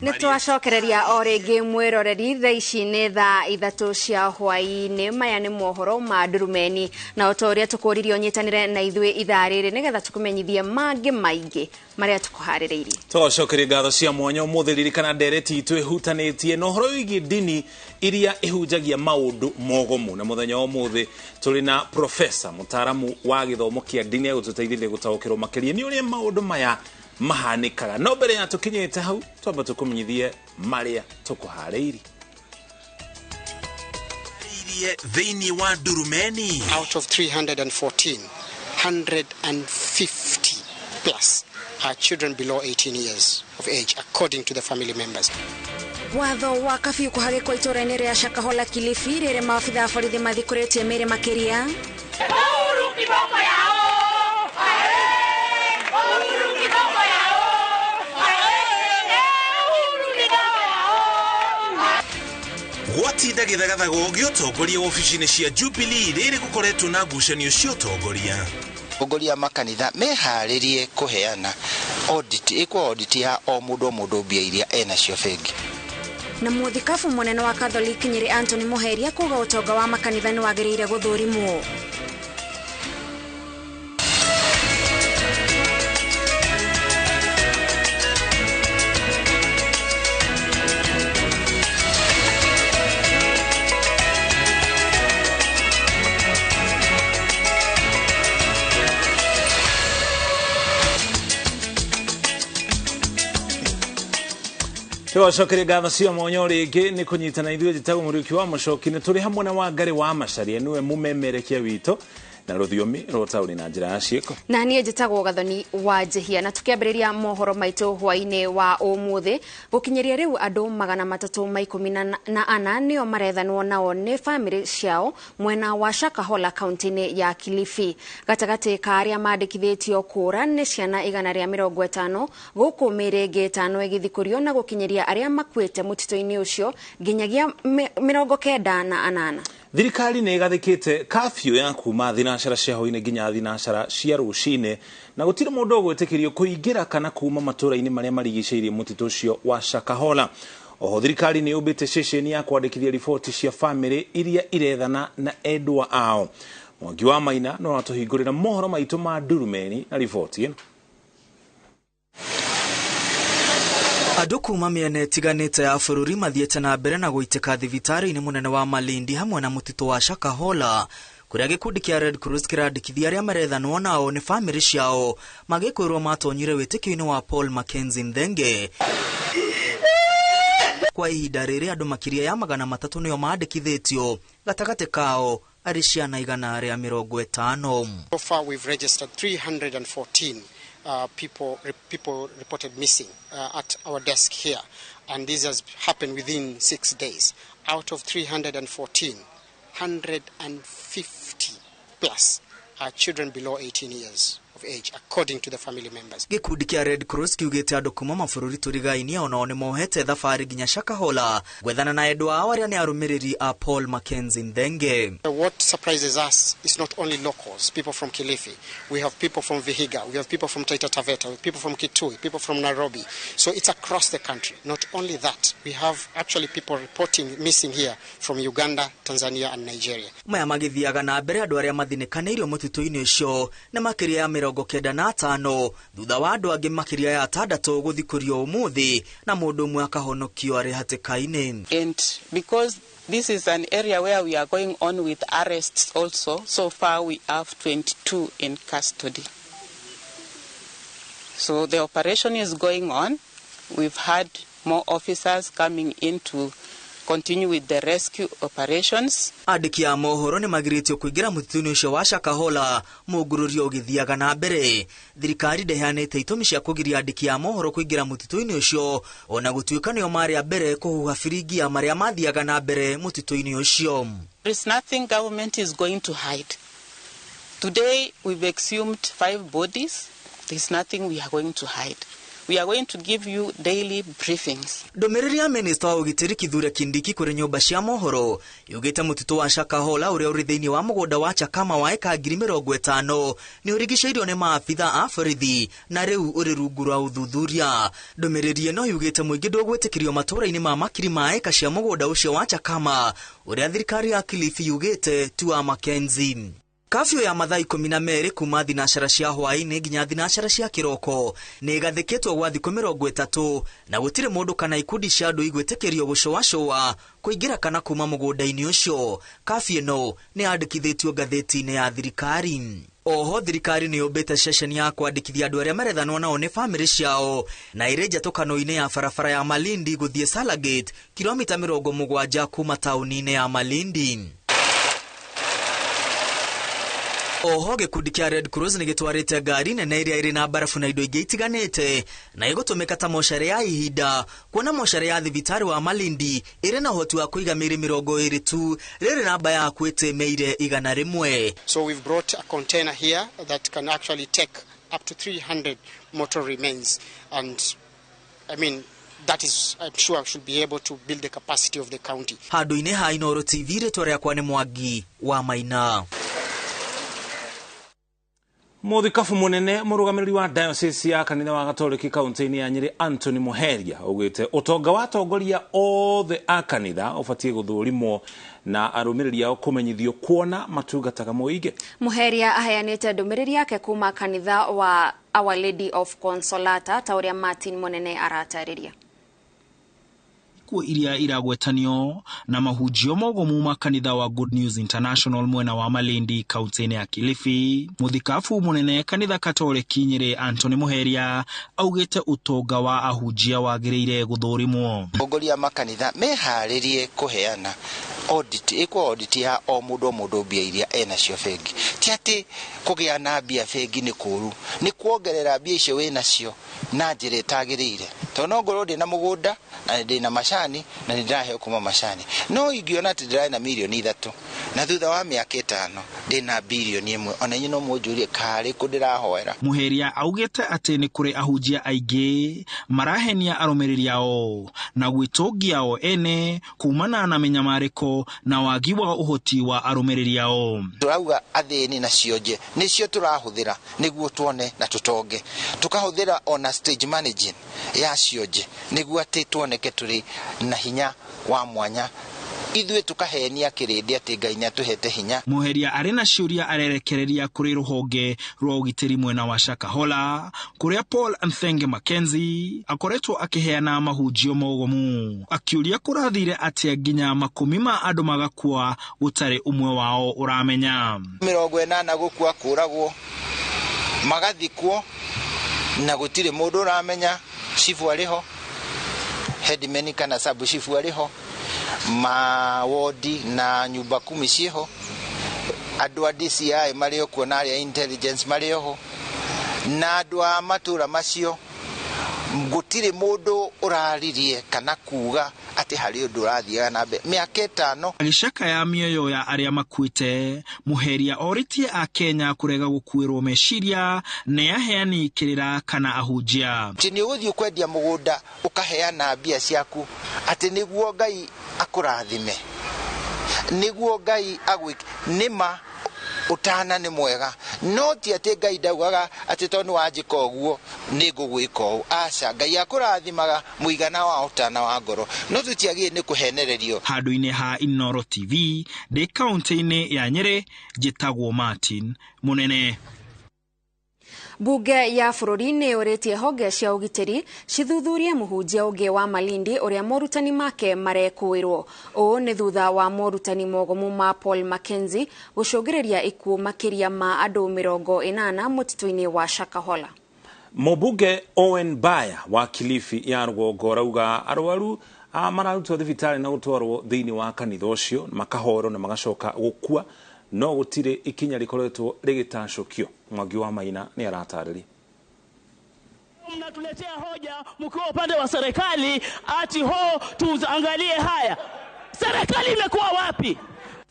Nĩ twacokereria o rĩngĩ mwĩroreri thaa ici nĩ thaa 3 cia hwaĩ-inĩ. Maya nĩ mohoro ma Ndurumeni, na o ta ũrĩa tũkũririe ũnyitanĩre na ithuĩ ithaa rĩrĩ nĩgetha tũkũmenyithie mangĩ maingĩ marĩa tũkũharĩrĩirie. Tũgacokeria ngatho cia mwanya ũmũthĩ. Ririkana ndereti itũ ĩhutanĩtie na ũhoro wĩgiĩ ndini iria ihunjagia maũndũ mogomu, na mũthenya wa ũmũthĩ tũrĩ na profesa mũtaaramu wa gĩthomo kĩa ndini agũtũteithĩrĩria gũtaũkĩrwo makĩria nĩ ũrĩa maũndũ maya mahanĩkaga. No mbere ya tũkinyĩte hau, twamba tũkũmenyithie marĩa tũkũharĩirie thĩinĩ wa Ndurumeni. Out of 314, 150 plus are children below 18 years of age, according to the family members. Watho wa kabiũ kũhagĩkwo itũũra-inĩ rĩa Shakahola Kilifi rĩrĩ maabitha a borithi mathikũrĩtie mĩĩrĩ makĩria. Uhuru kiboko yao! Uhuru kiboko yao! Uhuru kiboko yao! Gwatinda gĩthagathago gĩa ũtongoria wobici-inĩ cia Jubilee rĩrĩ gũkoretwo na ngucanio cia ũtongoria. Atongoria a makanitha meharĩrie kũheana audit, ĩkwo audit ya o mũndũ o mũndũ mbia iria enacio bengi. Na mũthikabu mũnene wa Catholic Nyeri Anthony Muheria kuga ũtonga wa makanitha nĩ wagĩrĩire gũthũrimwo. Tũgacokeria ngatho cia mwanya rĩngĩ nĩ kũnyitana ithuĩ. Njĩtagwo Mũriũki wa Mũcoki, nĩ tũrĩ hamwe na Wangari wa Macaria, nĩwe mũmemerekia witũ na rũthiomi rwa ũtaũri na njĩra ya ciĩko. Na niĩ njĩtagwo Gathoni wa Njĩhia, na tũkĩambĩrĩria mohoro maitũ hwaĩ-inĩ wa ũmũthĩ, gũkinyĩria rĩu andũ 314 nĩo marethanwo nao nĩ bamĩrĩ ciao mwena wa Shakahola kaunti-inĩ ya Kilifi. Gatagatĩ ka arĩa mandĩkithĩtio kũũra nĩ ciana 150, gũkũ mĩĩrĩ ĩngĩ 5 ĩgĩthikũrio, na gũkinyĩria arĩa makuĩte mũtitũ-inĩ ũcio nginyagia 98. Thirikari nĩ ĩgathĩkĩte kafyu ya kuma thinacara cia hwaĩ-inĩ nginya thinacara cia rũcinĩ, na gũtirĩ mũndũ ũgwĩtĩkĩrio kũingĩra kana kuma matũũra-inĩ marĩa marigicĩirie mũtitũ ũcio wa Shakahola. Oho thirikari nĩ yũmbĩte ceceni ya kwandĩkithia riboti cia bamĩrĩ iria irethana na endwa ao. Mwangi wa Maina no atũhingũrĩra mohoro maitũ ma Ndurumeni na riboti ĩno. Andũ kuma mĩena ĩtiganĩte ya bũrũri mathiĩte na mbere na gũitĩka thibitarĩ-inĩ mũnene wa Malindi hamwe na mũtitũ wa Shakahola, kũrĩa gĩkundi kĩa Red Cross kĩrandĩkithia arĩa marethanwo nao nĩ bamĩrĩ ciao magĩkwĩrwo matonyire wĩtĩkio-inĩ wa Paul Mackenzie Nthenge. Kwa ihinda rĩrĩ andũ makĩria ya 300 nĩo mandĩkithĩtio, gatagatĩ kao arĩ ciana 150. So far we've registered 314 people reported missing at our desk here, and this has happened within 6 days. Out of 314, 150 plus are children below 18 years of age, according to the family members. Gĩkundi kĩa Red Cross kiugĩte andũ kuma mabũrũri tũrigainie onao nĩ mohete thabarĩ nginya Shakahola gwethana na endwa ao arĩa nĩ arũmĩrĩri a Paul Mackenzie Nthenge. What surprises us is not only locals, people from Kilifi. We have people from Vihiga, we have people from Taita Taveta, we have people from Kitui, people from Nairobi. So it's across the country. Not only that, we have actually people reporting missing here from Uganda, Tanzania and Nigeria. Maya magĩthiaga na mbere andũ arĩa mathinĩkanĩirio mũtitũ-inĩ ũcio na makĩria ya 95 thutha wa andũ angĩ makĩria ya 6 gũthikũrio ũmũthĩ na mũndũ ũmwe akahonokio arĩ hatĩka-inĩ. And because this is an area where we are going on with arrests also, so far we have 22 in custody. So the operation is going on. We've had more officers coming in to continue with the rescue operations. Andĩki a mohoro nĩ magirĩtio kũingĩra mũtitũ-inĩ ũcio wa Shakahola mũngũrũrio ũgĩthiaga na mbere. Thirikari ndĩheanĩte itũmi cia kũgiria andĩki a mohoro kũingĩra mũtitũ-inĩ ũcio, ona gũtuĩka nĩo marĩ a mbere kũhuha biringi ya marĩa mathiaga na mbere mũtitũ-inĩ ũcio. There is nothing government is going to hide. Today we've exhumed 5 bodies. There is nothing we are going to hide. We are going to give you daily briefings. Ndũmĩrĩri ya minista wa ũgitĩri Kithure Kindiki kũrĩ nyũmba cia mohoro yugĩte mũtitũ wa Shakahola ũrĩa ũrĩ thĩinĩ wa mũgũnda wa Chakama wa eka 50,000 nĩ ũrigicĩirio nĩ maabitha a borithi na rĩu ũrĩ rungu rwa ũthuthuria. Ndũmĩrĩri ĩno yugĩte mũingĩ ndũgwĩtĩkĩrio matũũra-inĩ ma makiri ma eka cia mũgũnda ũcio wa Chakama ũrĩa thirikari ya Kilifi yugĩte ti wa Mackenzie. Kafyu ya mathaa 12 kuma thinacara cia hwaĩ-inĩ nginya thinacara cia kĩroko nĩ ĩgathĩkĩtwo gwa thikũ 30 na gũtirĩ mũndũ kana ikundi cia andũ igwĩtĩkĩrio gũcũacũa kũingĩra kana kuma mũgũnda-inĩ ũcio. Kafyu ĩno nĩ yandĩkithĩtio ngathĩti-inĩ ya thirikari. Oho thirikari nĩ yũmbĩte ceceni ya kwandĩkithia andũ arĩa marethanwo nao nĩ bamĩrĩ ciao na ĩrĩ njatũkano-inĩ ya barabara ya Malindi gũthiĩ Salagate kilomita 70 kuma taũni-inĩ ya Malindi. Oho gĩkundi kĩa Red Cross nĩ gĩtwarĩte ngari nene ĩrĩa ĩrĩ na barafu na indo ingĩ itiganĩte na ĩgũtũmĩka ta mocarĩ ya ihinda kuona mocarĩ ya thibitarĩ wa Malindi ĩrĩ na ũhoti wa kũiga mĩĩrĩ 20 tu rĩrĩ namba ya akuĩte mĩĩrĩ 100. So we've brought a container here that can actually take up to 300 mortal remains, and I mean that is, I'm sure, should be able to build the capacity of the county. Handũ-inĩ ha Inooro TV rĩtwa rĩakwa nĩ Mwangi wa Maina. Mũthikabu mũnene mũrũgamĩrĩri wa diocese ya kanitha wa Gatoliki kaunti-inĩ ya Nyĩrĩ Anthony Muheria augĩte ũtonga wa atongoria othe a kanitha ũbatiĩ gũthũrimwo na arũmĩrĩri ao kũmenyithio kuona matungataga mũingĩ. Muheria aheanĩte ndũmĩrĩri yake kuma kanitha wa Our Lady of Consolata ta ũrĩa Martin Munene aratarĩria. Ikuũ iria iragwetanio na mahunjio mogomu ma kanitha wa Good News International mwena wa Malindi kaunti-inĩ ya Kilifi. Mũthikabu mũnene kanitha Katoliki Nyĩrĩ Anthony Muheria augĩte ũtonga wa ahunjia wagĩrĩire gũthũrimwo. Atongoria a makanitha meharĩrie kũheana audit, ĩkwo audit ya o mũndũ mbia iria enacio bengi. Ti atĩ kũgĩa na mbia bengi nĩ kũũru, nĩ kuongerera mbia icio wĩnacio na njĩra ĩtagĩrĩire. Tondũ no ngorwo ndĩna mũgũnda na ndĩna macani na nĩ ndĩraheo kuma macani, no ingĩona atĩ ndĩrarĩ na mirioni 3 na thutha wa mĩaka 5 ndĩna birioni 1, ona inyuĩ no mũnjũrie karĩ kũ ndĩrahoera. Muheria augĩte atĩ nĩ kũrĩ ahunjia aingĩ marahenia arũmĩrĩri ao na gwĩtũngia o ene kumana na mĩnyamarĩko na wagi wa ũhoti wa arũmĩrĩri ao. Tũrauga athĩni na cionje nĩcio tũrahũthĩra nĩguo tuone na tũtonge, tũkahũthĩra ona stage managing ya cionje nĩguo atĩ tuoneke tũrĩ na hinya wa mwanya, ithuĩ tukahenia kĩrĩndĩ atĩ Ngai nĩatũhete hinya. Muheria arĩ na ciũria arerekereria kũrĩ rũhonge rwa ũgitĩri mwena wa Shakahola kũrĩa Paul Nthenge Mackenzie akoretwo akĩheana mahunjio mogomu, akiũria kũrathire atĩa nginya makũmi ma andũ magakua gũtarĩ ũmwe wao ũramenya. 80 gũkua kũragwo magathikwo na gũtirĩ mũndũ ũramenya, cibu arĩ ho, headman kana sub chief arĩ ho, mawodi na nyumba kumi ciĩho, andũ a DCI marĩ okuo na arĩa intelligence marĩ oho, na andũ a matũra macio gũtirĩ mũndũ ũraririe kana kuga atĩ harĩ ũndũ ũrathiaga na mbere. Mĩaka 5. Agĩcaka ya mĩoyo ya arĩa makuĩte, Muheria orĩtie a Kenya kũrega gũkuĩrwo meciria nĩ aheani kĩrĩra kana ahunjia. Atĩ nĩ ũgũthiĩ kwendia mũgũnda ũkaheana mbia ciaku atĩ nĩguo Ngai akũrathime, nĩguo Ngai agwĩke, nĩma ũtana nĩ mwega, no ti atĩ Ngai ndaugaga atĩ tondũ wanjĩka ũguo nĩ ngũgwĩka ũũ. Aca, Ngai akũrathimaga mũigana wa ũtana wa ngoro, no tũtiagĩrĩire nĩ kũhenererio. Handũ-inĩ ha Inooro TV ndĩ kaunti-inĩ ya Nyĩrĩ, njĩtagwo Martin Munene. Bunge ya bũrũri nĩ yũrĩtie honge cia ũgitĩri cithuthurie mũhunjia ũngĩ wa Malindi ũrĩa morutani make marekũĩrwo. Ũũ nĩ thutha wa morutani mogomu ma Paul Mackenzie gũcũngĩrĩria ikuũ makĩria ma andũ 80 mũtitũ-inĩ wa Shakahola. Mũmbunge Owen Baya wa Kilifi ya rũgongo arauga arwaru mararutwo thibitarĩ na gũtwarwo thĩinĩ wa kanitha ũcio makahorwo na magacoka gũkua, no gũtirĩ ikinya rĩkoretwo rĩgĩtacũkio. Mwangi wa Maina nĩ aratarĩria. Mnatuletea hoja mkiwa upande wa serikali ati ho tuangalie haya. Serikali imekuwa wapi?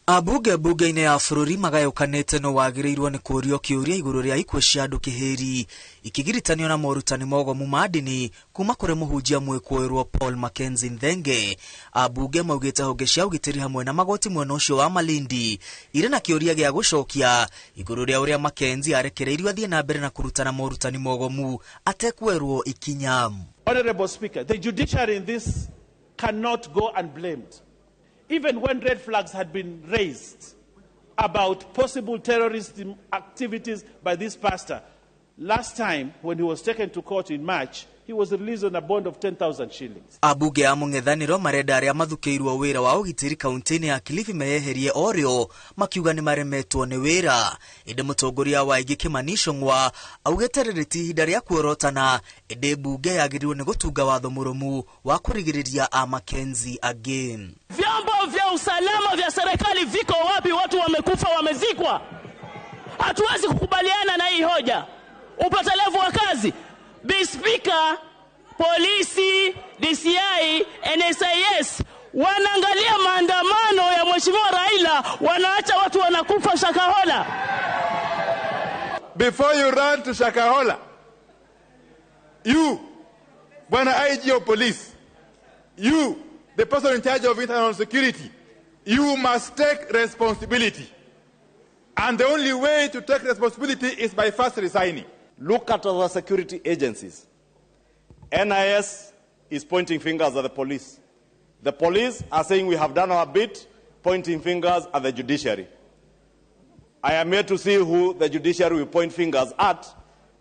Ambunge mbunge-inĩ ya bũrũri magayũkanĩte no wagĩrĩirwo nĩ kũũrio kĩũria igũrũ rĩa ikuũ cia andũ kĩhĩri ikĩgiritanio na morutani mogomu ma ndini kuma kũrĩ mũhunjia mwĩkũĩrwo Paul Mackenzie Nthenge. Ambunge maugĩte honge cia ũgitĩri hamwe na magoti mwena ũcio wa Malindi irĩ na kĩũria gĩa gũcokia igũrũ rĩa ũrĩa Mackenzie arekereirio athiĩ na mbere na kũrutana morutani mogomu atekwerwo ikinya. Honorable Speaker, the judiciary in this cannot go unblamed. Even when red flags had been raised about possible terrorist activities by this pastor, last time when he was taken to court in March, he was released on a bond of 10,000 shillings. Ambunge a mũng'ethanĩro marenda arĩa mathukĩirwo wĩra wa ũgitĩri kaunti-inĩ ya Kilifi meyeherie orĩo makiuga nĩ maremetwo nĩ wĩra. Ĩndĩ mũtongoria wa aingĩ Kimani Ichung'wa augĩte rĩrĩ ti ihinda rĩa kuorotana, ĩndĩ mbunge yagĩrĩirwo nĩ gũtunga watho mũrũmu wa kũrigĩrĩria a Mackenzie angĩ. Vyombo vya usalama vya serikali viko wapi? Watu wamekufa, wamezikwa. Hatuwezi kukubaliana na hii hoja. Upotelevu wa kazi. Bi Speaker, polisi, DCI, NSIS wanaangalia maandamano ya Mheshimiwa Raila, wanaacha watu wanakufa Shakahola. Before you run to Shakahola, you, Bwana IG of police, you, the person in charge of internal security, you must take responsibility. And the only way to take responsibility is by first resigning. Look at other security agencies. NIS is pointing fingers at the police. The police are saying we have done our bit, pointing fingers at the judiciary. I am here to see who the judiciary will point fingers at,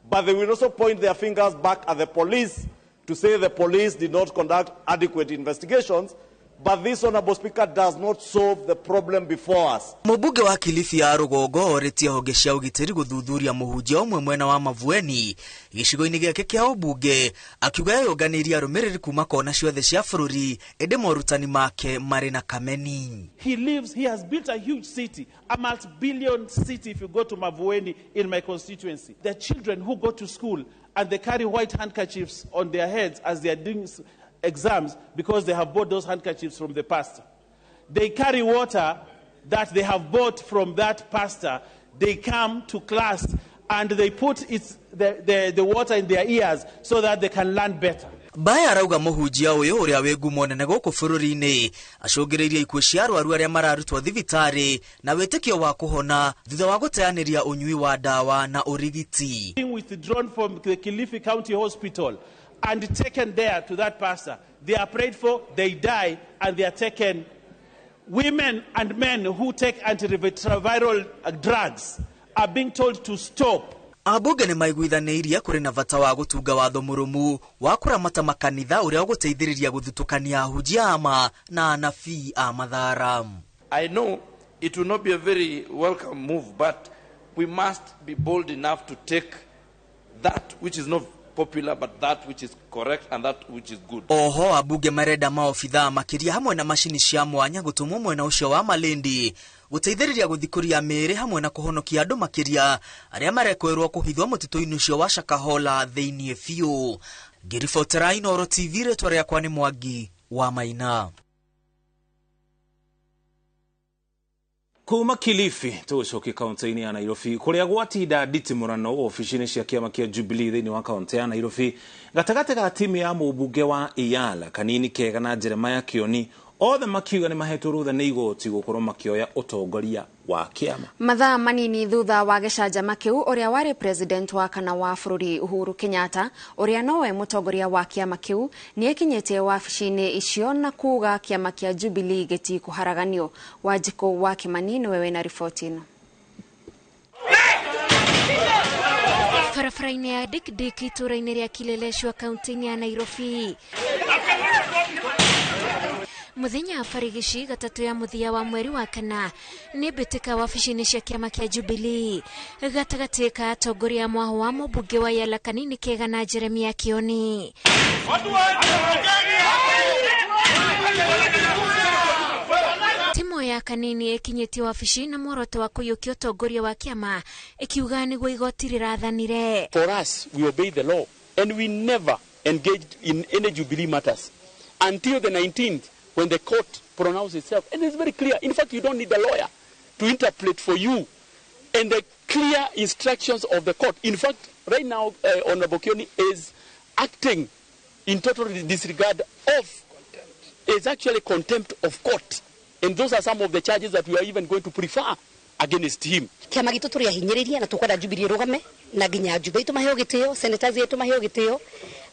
but they will also point their fingers back at the police to say the police did not conduct adequate investigations. But this, Honorable Speaker, does not solve the problem before us. Mũmbunge wa Kilifi ya rũgongo orĩtie honge cia ũgitĩri gũthuthuria mũhunjia ũmwe mwena wa Mavueni gĩcigo-inĩ gĩake kĩa ũmbunge, akiuga eyũnganĩirie arũmĩrĩri kuma kona ciothe cia bũrũri, ĩndĩ morutani make marĩ na kameni. He lives, he has built a huge city, a multi-billion city if you go to Mavueni in my constituency. The children who go to school and they carry white handkerchiefs on their heads as they are doing exams because they have bought those handkerchiefs from the pastor. They carry water that they have bought from that pastor. They come to class and they put the water in their ears so that they can learn better. Baya arauga mũhunjia ũyũ ũrĩa wĩ ngumo nene gũkũ bũrũri-inĩ acũngĩrĩirie ikuũ cia arwaru arĩa mararutwo thibitarĩ na wĩtĩkio wa kũhona thutha wa gũteanĩria ũnyui wa ndawa na ũrigiti. Being withdrawn from the Kilifi County Hospital and taken there to that pastor. They are prayed for, they die, and they are taken. Women and men who take antiretroviral drugs are being told to stop. Ambunge nĩ maiguithanĩirie kũrĩ na bata wa gũtunga watho mũrũmu wa kũramata makanitha ũrĩa ũgũteithĩrĩria gũthutũkania ahunjia ama na anabii a mathara. I know it will not be a very welcome move, but we must be bold enough to take that which is not popular, but that which is correct and that which is good. Oho ambunge marenda maobithaa makĩria hamwe na macini cia mwanya gũtũmwo mwena ũcio wa Malindi gũteithĩrĩria gũthikũria mĩĩrĩ hamwe na kũhonokia andũ makĩria arĩa marekwĩrwo kũhithwo mũtitũ-inĩ ũcio wa Shakahola thĩinĩ biũ. Ngĩribotera Inooro TV, rĩtwa rĩakwa nĩ Mwangi wa Maina. Kuma Kilifi tũgũcokia kaunti-inĩ ya Nairobi kũrĩa gwatinda nditimũrano obici-inĩ cia kĩama kĩa Jubilee thĩinĩ wa kaunti ya Nairobi gatagatĩ ga timu ya mũmbunge wa Iyala Kanini Kega na Jeremiah Kioni, othe makiuga nĩ mahetwo rũtha nĩ igoti gũkorwo makĩoya ũtongoria wa kĩama. Mathaa manini thutha wa gĩcanjama kĩu, ũrĩa warĩ president wa kana wa bũrũri Uhuru Kenyatta, ũrĩa nowe mũtongoria wa kĩama kĩu, nĩekinyĩtie wabici-inĩ icio na kuga kĩama kĩa Jubilee gĩtikũharaganio. Wanjikũ wa Kimani nĩwe wĩna riboti ĩno. Barabara-inĩ ya Dikdik itũũra-inĩ rĩa Kileleshwa kaunti-inĩ ya Nairobi, muthenya wa barigici gatatu ya muthia wa mweri wa kana nĩ mbĩtĩka wabici-inĩ cia kĩama kĩa Jubilee gatagatĩ ka atongoria mwaho wa mũmbunge wa Yala Kanini Kega na Jeremiah Kioni. Timu ya Kanini ĩkinyĩtie wabici na muoroto wa kũiyũkia ũtongoria wa kĩama ĩkiuga nĩguo igoti rĩrathanire. For us, we obey the law and we never engaged in any Jubilee matters until the 19th when the court pronounced itself. And it's very clear. In fact, you don't need a lawyer. to interpret for you and the clear instructions of the court. In fact, right now, Honorable Kioni is acting in total disregard of, is actually contempt of court. And those are some of the charges that we are even going to prefer against him. Kiama gitu turi ahinyiriria na tukwenda Jubilee rugame na nginya Jubilee tumaheo gitio, senators yetu maheo gitio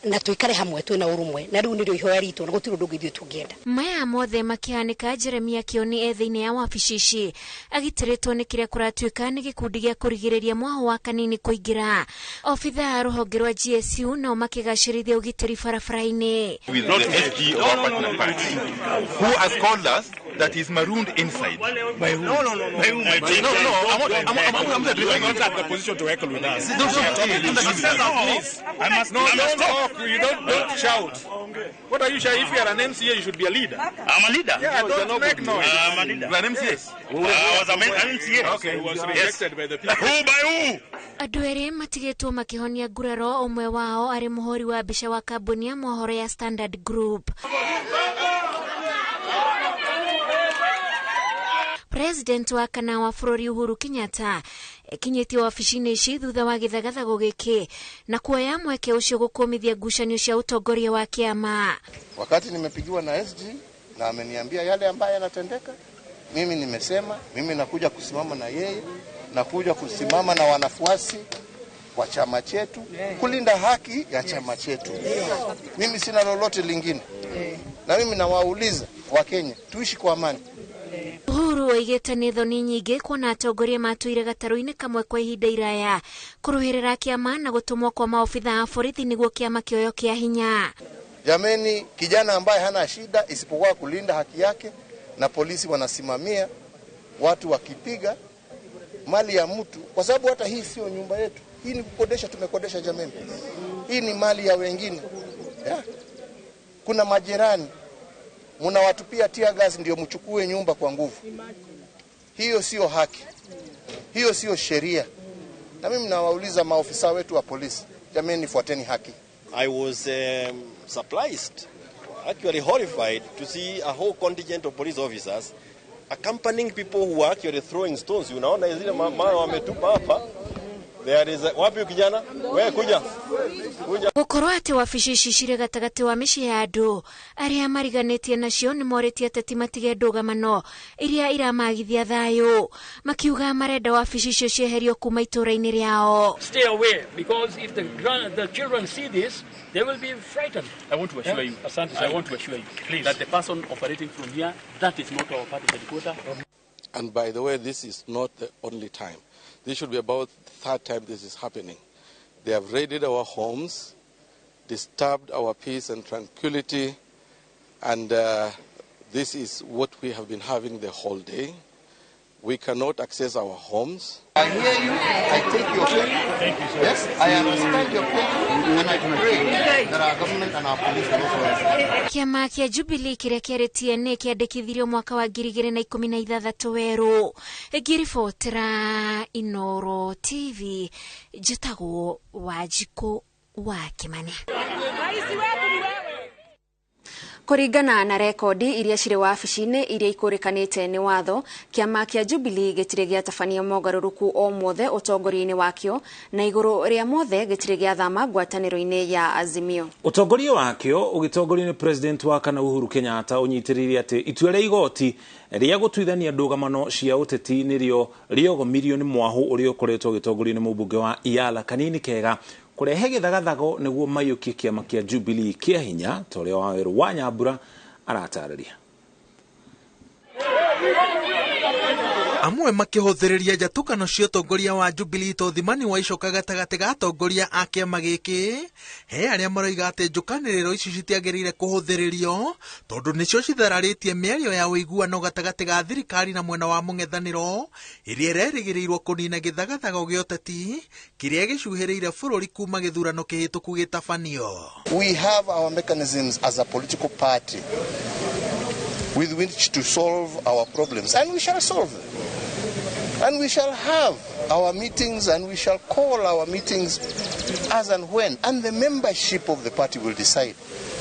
na tuikare hamwe twina urumwe na riu nirio ihoya ritu na gutiri undu ithuĩ tũngĩenda. Maya mothe makihanĩka Jeremia Kioni e thĩinĩ ya wabici ici agitĩrĩtwo nĩ kĩrĩa kũratuĩka nĩ gĩkundi gĩa kũrigĩrĩria mwaho wa Kanini kũingĩra. Obithaa a rũhonge rwa GSU nao makĩgacĩrithia ũgitĩri barabara-inĩ. With the SG of our partner party, who has called us that is marooned inside. By who? No. I'm not the position to heckle with us. No, I must talk. You don't shout. What are you shouting? If you are an MCA, you should be a leader. I'm a leader. Yeah, don't make noise. I'm a leader. You are an MCA. I was an MCA. Okay. Who was rejected by the people. Who by who? Andũ erĩ matigĩtwo makĩhonia nguraro, ũmwe wao arĩ mũhũri wa mbica wa kambuni ya mohoro ya Standard Group. President wa kana wa bũrũri Uhuru Kenyatta ekinyĩtie wabici-inĩ ici thutha wa gĩthagathago gĩkĩ na kuoya mweke ũcio gũkũmithia ngucanio cia ũtongoria wa kĩama. Wakati nimepigiwa na SG na ameniambia yale ambayo yanatendeka, mimi nimesema mimi nakuja kusimama na yeye, nakuja kusimama na wanafuasi wa chama chetu kulinda haki ya chama chetu. Mimi sina lolote lingine. Na mimi nawauliza Wakenya tuishi kwa amani. Uhuru oigĩte nĩ thoni nyingĩ kuona atongoria matũire gatarũ-inĩ kamwe kwa ihinda iraya kũrũĩrĩra kĩama na gũtũmwo kwa maobitha a borithi nĩguo kĩama kĩoyo kĩa hinya. Jameni, kijana ambaye hana shida isipokuwa kulinda haki yake, na polisi wanasimamia watu wakipiga mali ya mtu, kwa sababu hata hii sio nyumba yetu, hii ni kukodesha, tumekodesha jameni, hii ni mali ya wengine yeah. Kuna majirani mnawatupia tear gas ndio mchukue nyumba kwa nguvu. Hiyo sio haki, hiyo sio sheria. Na mimi nawauliza maofisa wetu wa polisi, jameni, fuateni haki. I was surprised, actually horrified to see a whole contingent of police officers accompanying people who are actually throwing stones. Unaona zile mawe wametupa hapa. There is a, wapi kijana? Wewe kuja. Kuja. Gũkorwo atĩ wabici ici cirĩ gatagatĩ wa mĩciĩ ya andũ arĩa mariganĩtie nacio nĩ morĩtie ateti matige ndũgamano iria iramagithia thayũ, makiuga marenda wabici icio cieherio kuma itũũra-inĩ rĩao. Stay away, because if the children see this, they will be frightened. I want to assure you. Asante, I want to assure you, please, that the person operating from here, that is not our party headquarters. And by the way, this is not the only time. This should be about the third time this is happening. They have raided our homes, disturbed our peace and tranquility, and this is what we have been having the whole day. We cannot access our homes. I hear you, I take your pain. Thank you, sir. Yes, I understand your pain, and I pray that our government and our police will also understand. Kĩama kĩa Jubilee kĩrĩa kĩarĩ TNA kĩandĩkithirio mwaka wa 2016 werũ. Ngĩribotera Inoro TV, njĩtagwo Wanjikũ wa Kĩmani. Kũringana na rekondi iria cirĩ wabici-inĩ iria ikũrĩkanĩte nĩ watho, kĩama kĩa Jubilee gĩtirĩ gĩatabania mogarũrũku o mothe ũtongoria-inĩ wakĩo, na igũrũ rĩa mothe gĩtirĩ gĩathama ngwatanĩro-inĩ ya Azimio. Ũtongoria wakĩo ũgĩtongorio nĩ President wa kana Uhuru Kenyatta ũnyitĩrĩire atĩ itua rĩa igoti rĩa gũtuithania ndũgamano cia ũteti nĩrĩo rĩogomirio nĩ mwahũ ũrĩa ũkoretwo ũgĩtongorio nĩ mũmbunge wa Iala Kanini Kega kũrehe gĩthagathago nĩguo maiyũkie kĩama kĩa Jubilee kĩa hinya ta ũrĩa Wawerũ wa Nyambura aratarĩria. Amwe makĩhũthĩrĩria njatũkano cia ũtongoria wa Jubilee ta ũthimani wa icoka gatagatĩ ga atongoria a kĩama gĩkĩ, he arĩa maroiga atĩ njũkanĩrĩro ici citiagĩrĩire kũhũthĩrĩrio tondũ nĩcio cithararĩtie mĩario ya ũiguano gatagatĩ ga thirikari na mwena wa mũng'ethanĩro ĩrĩa ĩrerĩgĩrĩirwo kũnina gĩthagathago gĩa ũteti kĩrĩa gĩcuhĩrĩire bũrũri kuma gĩthurano kĩhĩtũku gĩtabanio. We have our mechanisms as a political party with which to solve our problems, and we shall solve them. And we shall have our meetings, and we shall call our meetings as and when, and the membership of the party will decide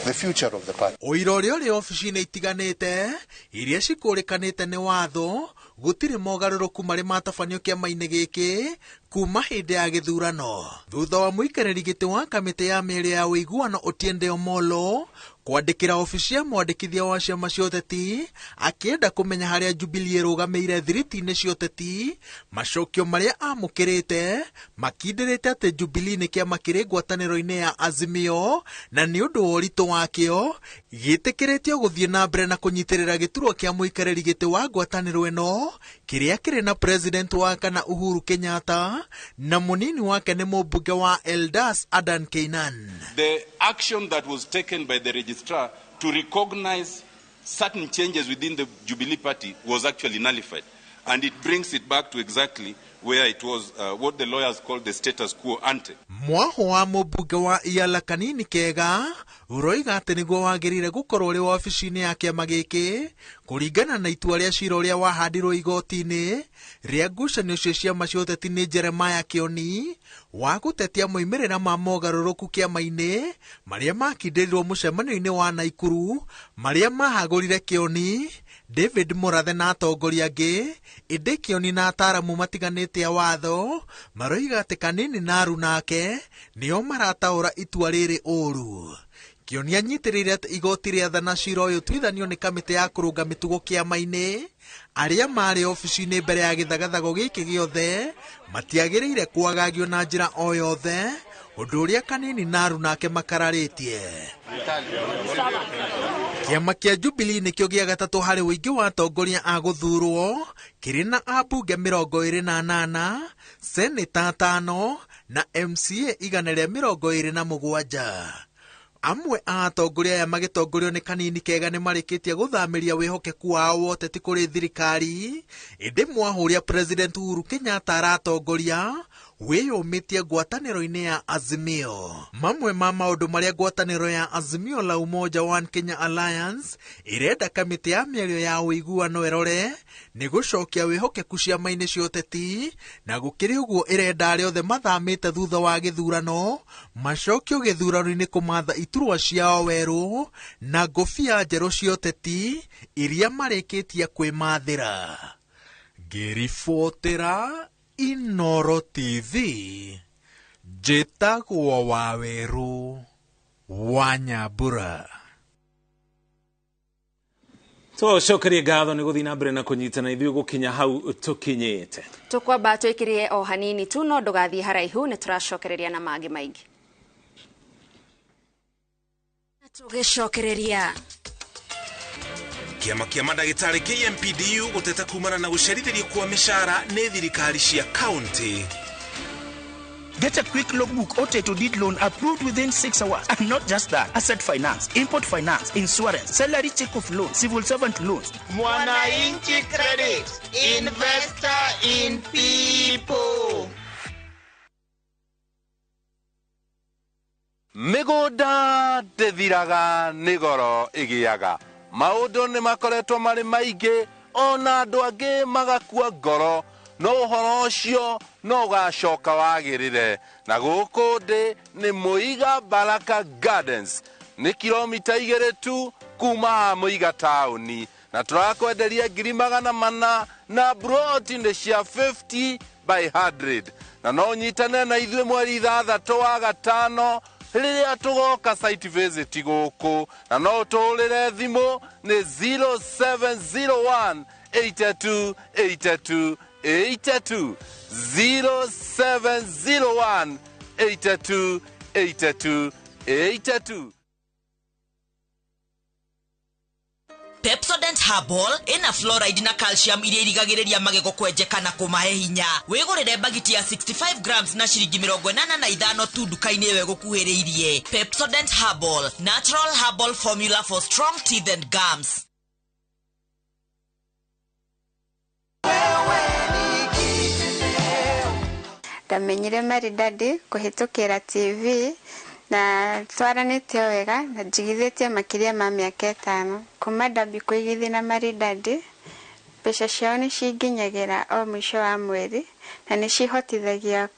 the future of the party. Ũira ũrĩa ũrĩ obici-inĩ itiganĩte iria cikũrĩkanĩte nĩ watho Gũtirĩ mogarũrũku marĩ matabanio kĩama-inĩ gĩkĩ kuma hĩndĩ ya gĩthurano. Thutha wa mũikarĩri gĩtĩ wa kamĩtĩ ya mĩario ya ũiguano Otiende Omollo kwandĩkĩra obici ya mwandĩkithia wa ciama cia ũteti akĩenda kũmenya harĩa Jubilee ĩrũgamĩire thiriti-inĩ cia ũteti, macokio marĩa amũkĩrĩte makindĩrĩte atĩ Jubilee nĩ kĩama kĩrĩ ngwatanĩro-inĩ ya Azimio na nĩ ũndũ wa ũritũ wakĩo gĩtĩkĩrĩtio gũthiĩ na mbere na kũnyitĩrĩra gĩturwa kĩa mũikarĩri gĩtĩ wa ngwatanĩro ĩno kĩrĩa kĩrĩ na president wa kana Uhuru Kenyatta na mũnini wake nĩ mũmbunge wa Eldas Adan Keynan. The action that was taken by the registrar to recognize certain changes within the Jubilee Party was actually nullified. And it brings it back to exactly where it was, what the lawyers call the status quo ante. Mwaho wa mũmbunge wa Iala Kanini Kega ũroiga atĩ nĩguo wagĩrĩire gũkorwo ũrĩ wabici-inĩ ya kĩama gĩkĩ kũringana na itua rĩa cira ũrĩa wahandirwo igoti-inĩ rĩa ngucanio cia ciama cia ũteti nĩ Jeremiah Kĩoni wa gũtetia moimĩrĩra ma mogarũrũku kĩama-inĩ marĩa makindĩrirwo mũcemanio-inĩ wa Naikuru marĩa mahagũrire Kĩoni, David Murathe na atongoria angĩ, ĩndĩ Kĩoni na ataaramu matiganĩte a watho maroiga atĩ Kanini na arunake nĩo marataũra itua rĩrĩ ũru. Kĩoni anyitĩrĩire atĩ igoti rĩathana cira ũyũ ũtuithanio nĩ kamĩtĩ ya kũrũnga mĩtugo kĩama-inĩ arĩa marĩ obici-inĩ mbere ya gĩthagathago gĩkĩ gĩothe matiagĩrĩire kwagagio na njĩra o yothe, ũndũ ũrĩa Kanini na arunake makararĩtie. Kĩama kĩa Jubilee nĩkĩo gĩa gatatũ harĩ ũingĩ wa atongoria a gũthurwo kĩrĩ na ambunge 28, seneta 5 na MCA 127. Amwe a atongoria aya magĩtongorio nĩ Kanini Kega nĩ marĩkĩtie gũthamĩria wĩhokeku wao wa ũteti kũrĩ thirikari, ĩndĩ mwahũ ũrĩa President Uhuru Kenyatta aratongoria wĩyũmĩtie ngwatanĩro-inĩ ya Azimio. Mamwe ma maũndũ marĩa ngwatanĩro ya Azimio la Umoja One Kenya Alliance ĩrenda kamĩtĩ ya mĩario ya ũiguano ĩrore nĩ gũcokia wĩhokeku ciama-inĩ cia ũteti, na gũkĩrĩ ũguo ĩrenda arĩa othe mathamĩte thutha wa gĩthurano macokio gĩthurano-inĩ kũmatha iturwa ciao werũ na ngũbia njerũ cia ũteti iria marĩkĩtie kwĩmathĩra. Ngĩribotera Inoro TV, njĩtagwo Wawerũ wa Nyambura. Tũcokerie ngatho nĩ gũthiĩ na mbere na kũnyitana ithuĩ gũkinya hau tũkinyĩte. Tũkwamba twĩkĩrie o hanini tu no ndũgathiĩ haraihu, nĩ tũracokereria na mangĩ maingĩ. Tũgĩcokereria Kĩama kĩa mandagĩtarĩ KMPDU gũteta kumana na gũcerithĩrio kwa mĩcara nĩ thirikari cia kaunti. Get a quick logbook or title deed loan approved within 6 hours. And not just that, asset finance, import finance, insurance, salary check of loan, civil servant loans. Mwananchi Credit, investor in people. Mĩgũnda ndĩthiraga nĩ goro ĩgĩaga. Maũndũ nĩ makoretwo marĩ maingĩ ona andũ angĩ magakua ngoro, no ũhoro ũcio no ũgacoka wagĩrĩre. Na gũkũ ndĩ nĩ Mũiga Baraka Gardens, nĩ kilomita 2 tu kuma haha Mũiga taũni, na tũrakwenderia 400,000 na broti nĩ cia 50 by 100, na no ũnyitane na ithuĩ mweri 6 wa gatano rĩrĩa tũgoka site visit gũkũ, na no ũtũhũrĩre thimũ nĩ 0701 82 82 82, 0701 82 82 82. Pepsodent Herbal ina fluoride na calcium iria irigagĩrĩria magego kwenjeka na kũmahe hinya. Wĩgũrĩre bagiti ya 65 grams na ciringi 85 tu nduka-inĩ ĩyo ĩgũkuhĩrĩirie. Pepsodent Herbal, natural herbal formula for strong teeth and gums. Ndamenyire Maridadi kũhĩtũkĩra TV na twaranĩtie wega na njigithĩtie makĩria ma mĩaka 5. Kuma ndambia kũigithia na Maridadi, mbeca ciao nĩ cinginyagĩra o mũico wa mweri na nĩ cihotithagia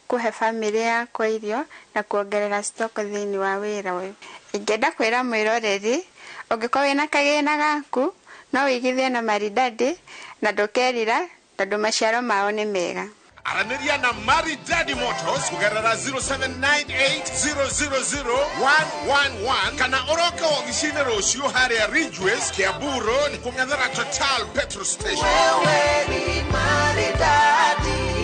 kũhe bamĩrĩ yakwa irio na kuongerera stock thĩinĩ wa wĩra ũyũ. Ingĩenda kwĩra mwĩroreri, ũngĩkorwo wĩna kagĩna gaku No wĩigithie na Maridadi na ndũkerira tondũ maciaro mao nĩ mega. Aranĩria na Maridadi Motors kũgerera 0798000111 kana ũroke wobici-inĩ rũciũ harĩa Ridgeways, Kiambu Road, kũng'ethera Total petrol station. Wewe ni Maridadi.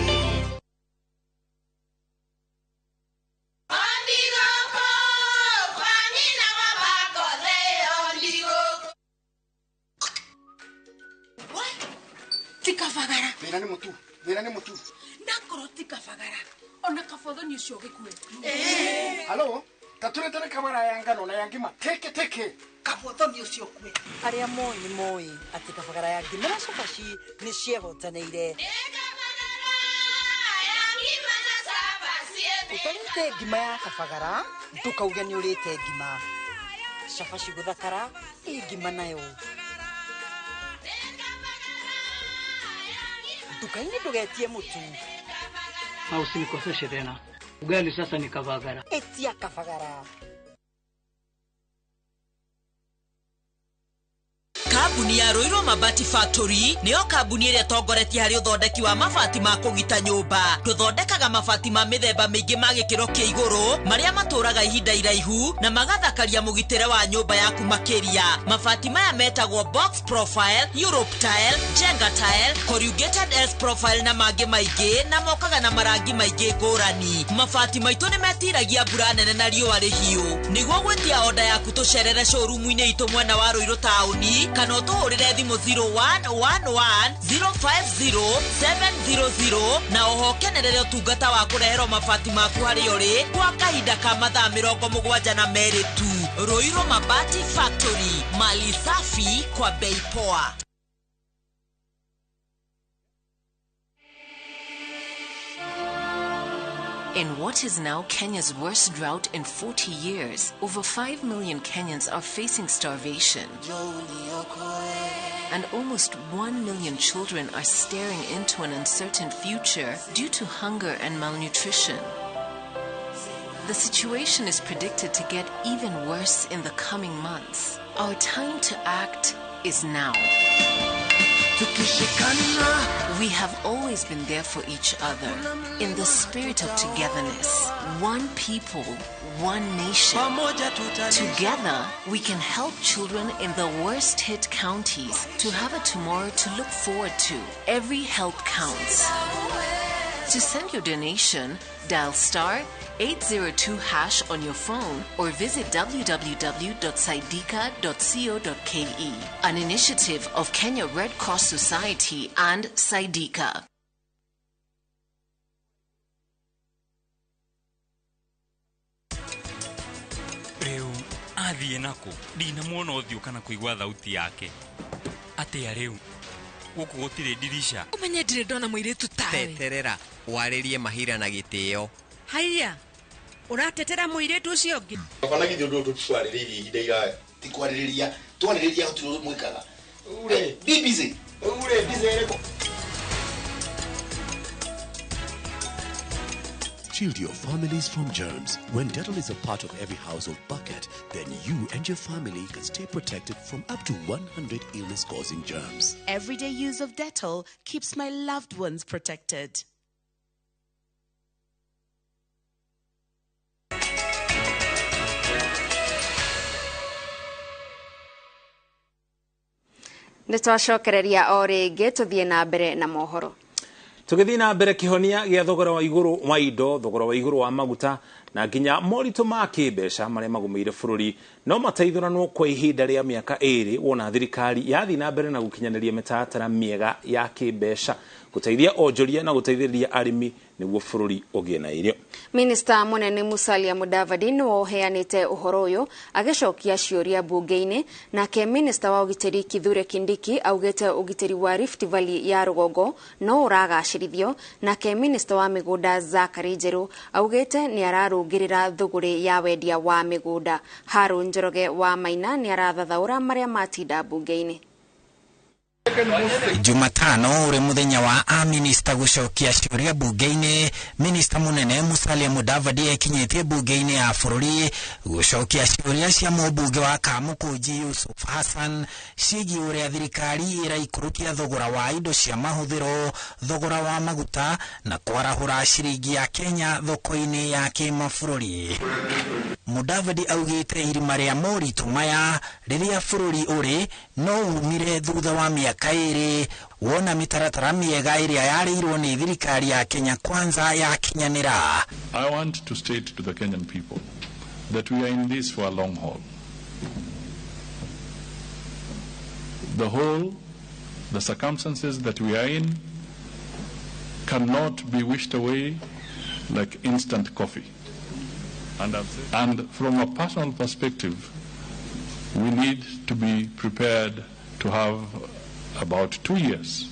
Tikabagara. Thĩna nĩ mũtu, thĩna nĩ mũtu. Ndakorwo tikabagara. Ona kabothoni ũcio gĩkue. Halo, taturetere kabara ya ngano na ya ngima. Teke teke. Kabothoni ũcio kue. Arĩa moĩ nĩ moĩ atĩ kabagara ya ngima na cabaci nĩ ciehotanĩire. Ũtarĩte ngima ya kabagara, ndũkauge nĩ ũrĩte ngima. Cabaci gũthakara, ĩ ngima nayo. Nduka-inĩ ndũgetie mũtu. Na usinikoseshe tena. Ugali sasa ni kabagara. Etia kabagara. Kambuni ya Ruiru Mabati Factory niyo kambuni ĩrĩa ĩtongoretie harĩ ũthondeki wa mabati ma kũgita nyũmba. Tũthondekaga mabati ma mĩthemba mĩingĩ ma gĩkĩro kĩa igũrũ marĩa matũraga ihinda iraihu na magathakaria mũgitĩre wa nyũmba yaku makĩria. Mabati maya metagwo box profile, Europe tile, Jenga tile, corrugated S profile na mangĩ maingĩ na mokaga na marangi maingĩ ngũrani. Mabati maitũ nĩ metiragia mbura nene na riũa rĩhiũ. Nĩguo gwĩtia oda yaku tũcerere showroom-inĩ itũ mwena wa Ruiru taũni kana ũtũhũrĩre thimũ 0111 050 700 na oho kenerere ũtungata wa kũreherwo mabati maku harĩa ũrĩ kwa kahinda ka mathaa 72 tu. Ruiru Mabati Factory, mali safi kwa bei poa. In what is now Kenya's worst drought in 40 years, over 5 million Kenyans are facing starvation. And almost 1 million children are staring into an uncertain future due to hunger and malnutrition. The situation is predicted to get even worse in the coming months. Our time to act is now. We have always been there for each other in the spirit of togetherness. One people, one nation. Together, we can help children in the worst hit counties to have a tomorrow to look forward to. Every help counts. To send your donation, dial star 802# on your phone or visit www.saidika.co.ke. An initiative of Kenya Red Cross Society and Saidika. Rĩu athiĩ nakũ ndinamuona ũthiũ kana kũigua thauti yake atĩa rĩu gũkũ gũtirĩ ndirisha ũmenye ndirĩ ndona mũirĩtu tawe teterera warĩrie mahira na gĩtĩo. Haiya ũratetera mũirĩtu ũcio ũngĩ. Bana githĩ ũndũ ũyũ tũtwarĩrĩirie ihinda iraya ti kwarĩrĩria twarĩrĩria gũtirĩ ũndũ mwĩkaga. Ure be busy. Ure busy ĩrĩkũ? Shield your families from germs. When Dettol is a part of every household bucket, then you and your family can stay protected from up to 100 illness-causing germs. Everyday use of Dettol keeps my loved ones protected. Nĩtwacokereria o rĩngĩ tũthiĩ na mbere na mohoro. Tũgĩthiĩ na mbere kĩhonia gĩa thogora wa igũrũ wa indo, thogora wa igũrũ wa maguta na nginya moritũ ma kĩmbeca marĩa magũmĩire bũrũri no mateithũranwo kwa ihinda rĩa mĩaka 2 wona thirikari yathiĩ na mbere na gũkinyanĩria mĩtaratara mĩega ya kĩmbeca gũteithia onjoria na gũteithĩrĩria arĩmi nĩguo bũrũri ũgĩe na irio. Minista munene Musalia Mudavadi nĩwe ũheanĩte ũhoro ũyũ agĩcokia ciũria bunge-inĩ. Nake minista wa ũgitĩri Kithure Kindiki augĩte ũgitĩri wa Rift Valley ya rũgongo no ũragacĩrithio. Nake minista wa mĩgũnda Zachary Njeru augĩte nĩ ararũngĩrĩra thũgũrĩ ya wendia wa mĩgũnda. Harũ Njoroge wa Maina nĩ arathathaũra marĩa matinda bunge-inĩ. Jumatano uri muthenya wa a minista gucokia ciuria bunge-ini, minista munene Musalia Mudavadi ekinyitie bunge-ini ya bururi gucokia ciuria cia mubunge wa Kamukunji Yusuf Hassan ciĩgiĩ ũrĩa thirikari ĩraikũrũkia thogora wa indo cia mahũthĩro, thogora wa maguta na kwarahũra ciringi ya Kenya thoko-inĩ ya kĩmabũrũri. Mudavadi augĩte irima rĩa moritũ maya rĩrĩa bũrũri ũrĩ no umire thutha wa mĩaka 2 wona mĩtaratara mĩega ĩrĩa yarĩirwo nĩ thirikari ya Kenya Kwanza yakinyanĩra. I want to state to the Kenyan people that we are in this for a long haul. The whole, the circumstances that we are in cannot be wished away like instant coffee. And from a personal perspective, we need to be prepared to have about 2 years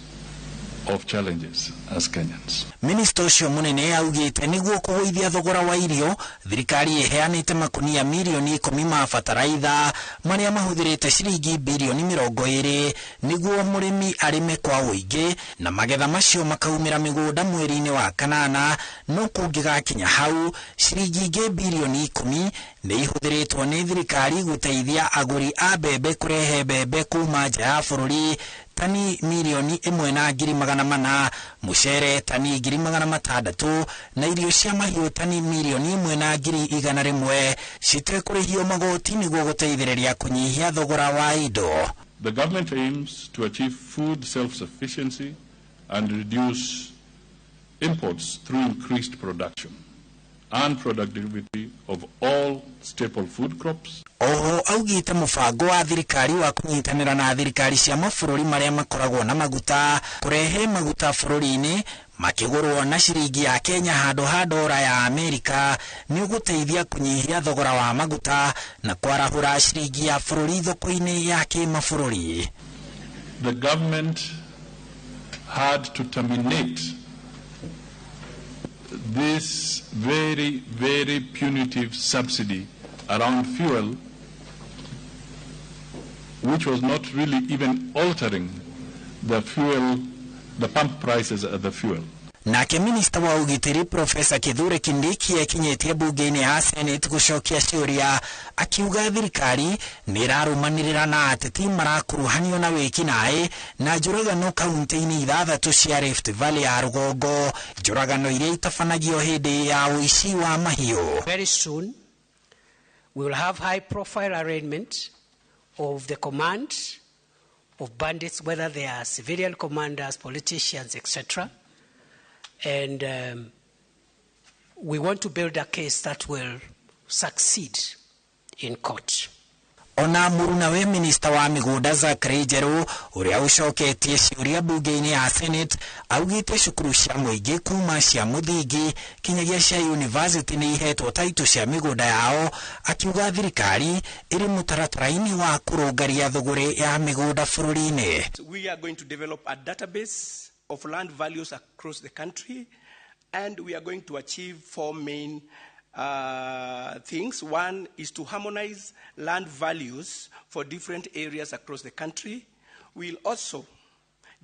of challenges as Kenyans. Minista ũcio munene augĩte nĩguo kũgũithia thogora wa irio, thirikari ĩheanĩte makunia mirioni 10 ma bataraitha marĩa mahũthĩrĩte ciringi birioni 20 nĩguo mũrĩmi arĩme kwa ũingĩ na magetha macio makaumĩra mĩgũnda mweri-inĩ wa kanana, no kũngĩgakinya hau ciringi ingĩ birioni 10 nĩ ihũthĩrĩtwo nĩ thirikari gũteithia agũri a mbembe kũrehe mbembe kuma nja ya bũrũri tani mirioni 1,400, mucere tani 600,000 na irio cia mahiũ tani mirioni 1,100 citekũrĩhio magoti nĩguo gũteithĩrĩria kũnyihia thogora wa indo. The government aims to achieve food self-sufficiency and reduce imports through increased production and productivity of all staple food crops. Oho augite mubango wa thirikari wa kunyitanira na thirikari cia mabũrũri marĩa makoragwo na maguta kurehe maguta bũrũri-inĩ makĩgũrwo na ciringi ya Kenya handũ ha dora ya Amerika nĩ ũgũteithia kũnyihia thogora wa maguta na kwarahũra ciringi ya bũrũri thoko-inĩ ya kĩmabũrũri. The government had to terminate this very, very punitive subsidy around fuel, which was not really even altering the fuel, the pump prices at the fuel. Nake minista wa ũgitĩri Profesa Kithure Kindiki ekinyĩtie bunge-inĩ ya Senate gũcokia ciũria akiuga thirikari nĩ ĩrarũmanĩrĩra na ateti marakuruhanio na wĩkinaĩ na njũragano kaunti-inĩ 6 cia Rift Valley ya rũgongo, njũragano iria itabanagio hĩndĩ ya ũici wa mahiũ. Very soon we will have high profile arraignment of the command of bandits, whether they are civilian commanders, politicians, etc. And we want to build a case that will succeed in court. Ona murunawe minista wa mĩgũnda Zachary Njeru ũrĩa ũcoketie ciũria bunge-inĩ ya Senate augĩte cukuru cia mũingĩ kuma cia mũthingi kinyagia cia university nĩ ihetwo taitũ cia mĩgũnda yao, akiuga thirikari ĩrĩ mũtaratara-inĩ wa kũrũngaria thũgũrĩ ya mĩgũnda bũrũri-inĩ. We are going to develop a database of land values across the country, and we are going to achieve 4 main things. One is to harmonize land values for different areas across the country. We'll also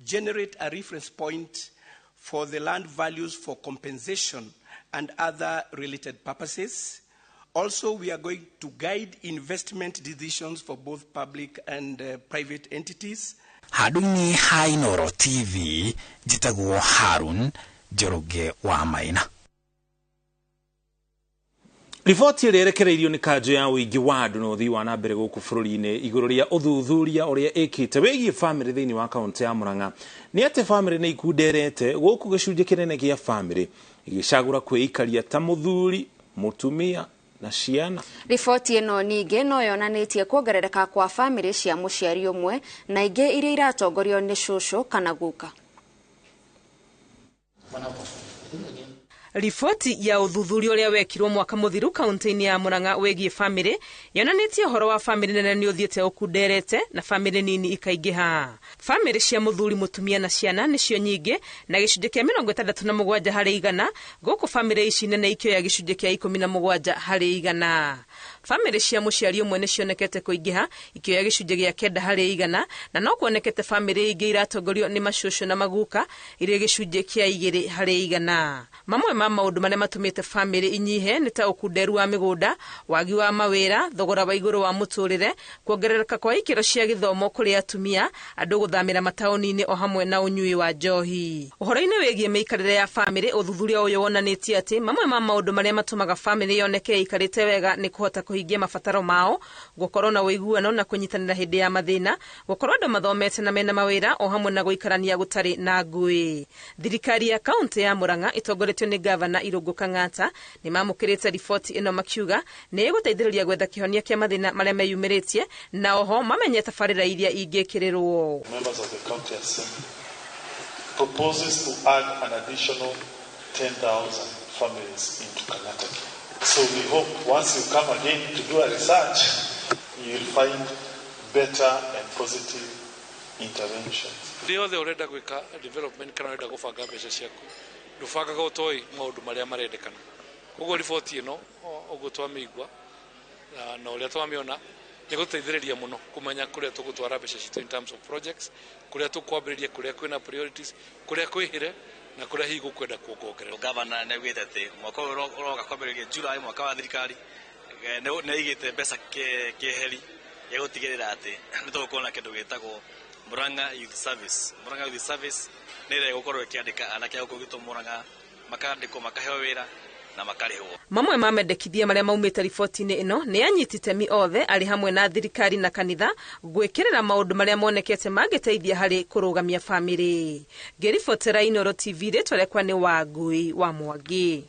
generate a reference point for the land values for compensation and other related purposes. Also, we are going to guide investment decisions for both public and private entities. Handũ-inĩ ha Inooro TV, njĩtagwo Harun Njoroge wa Maina. Riboti ĩrĩa ĩrekereirio nĩ kanjũ ya ũingĩ wa andũ na ũthii wa na mbere gũkũ bũrũri-inĩ igũrũ rĩa ũthuthuria ũrĩa ĩkĩte wĩgiĩ bamĩrĩ thĩinĩ wa kaũntĩ ya Murang'a nĩ atĩ bamĩrĩ nĩ ikunderete gũkũ gĩcunjĩ kĩnene gĩa bamĩrĩ igĩcagũra kwĩikaria ta mũthuri, mũtumia na ciana. Riboti ĩno ningĩ no yonanĩtie kuongerereka kwa bamĩrĩ cia mũciari ũmwe na ingĩ iria iratongorio nĩ cũcũ kana guka. Riboti ya ũthuthuria ũrĩa wekirwo mwaka mũthiru kaunti-inĩ ya Murang'a wĩgiĩ bamĩrĩ yonanĩtie ũhoro wa bamĩrĩ nene nĩ ũthiĩte ũkunderete na bamĩrĩ nini ikaingĩha. Bamĩrĩ cia mũthuri, mũtumia na ciana nĩcio nyingĩ na gĩcunjĩ kĩa 67 harĩ igana, gũkũ bamĩrĩ ici nene ikĩoya gĩcunjĩ kĩa 17 harĩ igana. Famĩlĩ cia mũciari ũmwe nĩ cionekete kũingĩha ikĩoya gĩcunjĩ gĩa 9 harĩ igana, na no kuonekete famĩlĩ ingĩ iratongorio nĩ macũcũ na maguka irĩ gĩcunjĩ kĩa 2 harĩ igana. Mamwe ma maũndũ marĩa matũmĩte famĩlĩ inyihe nĩ ta ũkunderu wa mĩgũnda, wagi wa mawĩra, thogora wa igũrũ wa mũtũrĩre, kuongerereka kwa ikĩro cia gĩthomo kũrĩ atumia, andũ gũthamĩra mataũni-inĩ o hamwe na ũnyui wa njohi. Ũhoro-inĩ wĩgiĩ mĩikarĩre ya famĩlĩ, ũthuthuria ũyũ wonanĩtie atĩ mamwe ma maũndũ marĩa matũmaga famĩlĩ yoneke ĩikarĩte wega nĩ kũhota kũhingia mabataro mao, gũkorwo na ũiguano na kũnyitanĩra hĩndĩ ya mathĩna, gũkorwo andũ mathomete na mena mawĩra o hamwe na gũikarania gũtarĩ na ngũĩ. Thirikari ya kaunti ya Murang'a ĩtongoretio nĩ gavana Irũngũ Kang'ata nĩ mamũkĩrĩte riboti ĩno makiuga nĩ ĩgũteithĩrĩria gwetha kĩhonia kĩa mathĩna marĩa meyumĩrĩtie na oho mamenye tabarĩra iria ingĩkĩrĩrwo. Members of the county assembly proposes to add an additional 10,000 families into Kang'ata. So we hope once you come again to do a research, you will find better and positive interventions. Rĩothe ũrenda gwĩka development kana ũrenda gũbanga mbeca ciaku, ndũbangaga ũtoĩ maũndũ marĩa marendekana. Koguo riboti ĩno ũguo twamĩigua na ũrĩa twamĩona nĩ gũteithĩrĩria mũno kũmenya kũrĩa tũgũtwara mbeca citũ in terms of projects, kũrĩa tũkwambĩrĩria, kũrĩa kwĩna priorities, kũrĩa kwĩhĩre na kũrĩa hihi gũkwenda kuongongererwo. Gavana nĩ augĩte atĩ mwaka ũyũ ũroka kwambĩrĩria July mwaka wa thirikari nĩ aigĩte mbeca kĩeheri ya gũtigĩrĩra atĩ nĩ tũgũkorwo na kĩndũ gĩtagwo Murang'a Youth Service. Murang'a Youth Service nĩ ĩrĩa ĩgũkorwo ĩkĩandĩka anake a gũkũ gwitũ Murang'a, makandĩkwo, makaheo wĩra na makarĩhwo. Mamwe ma mendekithia marĩa maumĩte riboti-inĩ ĩno nĩ anyiti itemi othe arĩ hamwe na thirikari na kanitha gwĩkĩrĩra maũndũ marĩa monekete mangĩteithia harĩ kũrũgamia famĩlĩ. Ngĩribotera Inooro TV, rĩtwa rĩakwa nĩ Wangui wa Mwangi.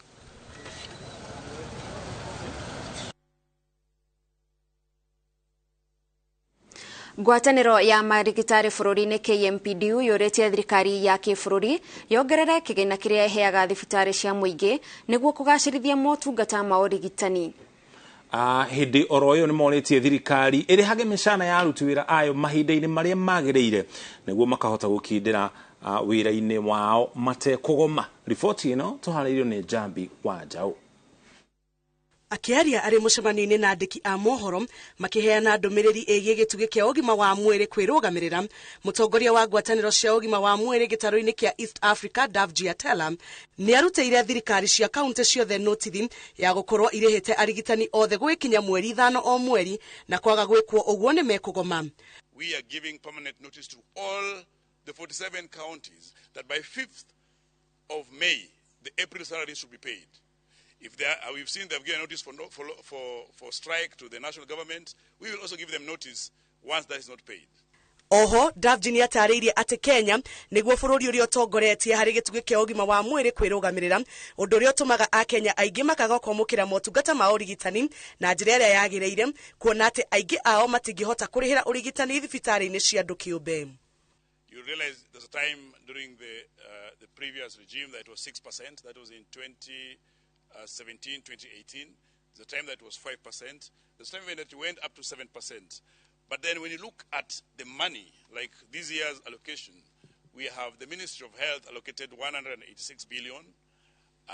Ngwatanĩro ya marigitari bũrũri-inĩ KMPDU yũrĩtie thirikari ya kĩbũrũri yongerere kĩgĩna kĩrĩa ĩheaga thibitarĩ cia mũingĩ nĩguo kũgacĩrithia motungata ma ũrigitani. Hĩndĩ oro ĩyo nĩmorĩtie thirikari ĩrĩhage mĩcara ya aruti wĩra ayo mahinda-inĩ marĩa magĩrĩire nĩguo makahota gũkindĩra wĩra-inĩ wao matekũgoma. Riboti ĩno tũharĩirio nĩ Njambi wa Njaũ. Akĩaria arĩ mũcemanio-inĩ na andĩki a mohoro makĩheana ndũmĩrĩri ĩgiĩ gĩtugĩ kĩa ũgima wa mwĩrĩ kwĩrũgamĩrĩra, mũtongoria wa ngwatanĩro cia ũgima wa mwĩrĩ gĩtarũ-inĩ kĩa East Africa Davji Atela nĩ arutĩire thirikari cia kaunti ciothe notithi ya gũkorwo irĩhĩte arigitani othe gwĩkinya mweri 5 o mweri na kwaga gwĩkwo ũguo nĩ mekũgoma. We are giving permanent notice to all the 47 counties that by 5th of May the April salaries should be paid. If they are, we've seen they've given notice for strike to the national government, we will also give them notice once that is not paid. Oho, Davji nĩ atarĩirie atĩ Kenya nĩguo bũrũri ũrĩa ũtongoretie harĩ gĩtugĩ kĩa ũgima wa mwĩrĩ kwĩrũgamĩrĩra, ũndũ ũrĩa ũtũmaga akenya aingĩ makaga kwamũkĩra motungata ma ũrigitani na njĩra ĩrĩa yagĩrĩire, kuona atĩ aingĩ ao matingĩhota kũrĩhĩra ũrigitani thibitarĩ-inĩ cia andũ kĩũmbe. You realize there's a time during the previous regime that it was 6%, that was in 2017, 2018. There's a time that it was 5%. There's a time when it went up to 7%. But then when you look at the money, like this year's allocation, we have the Ministry of Health allocated 186 billion,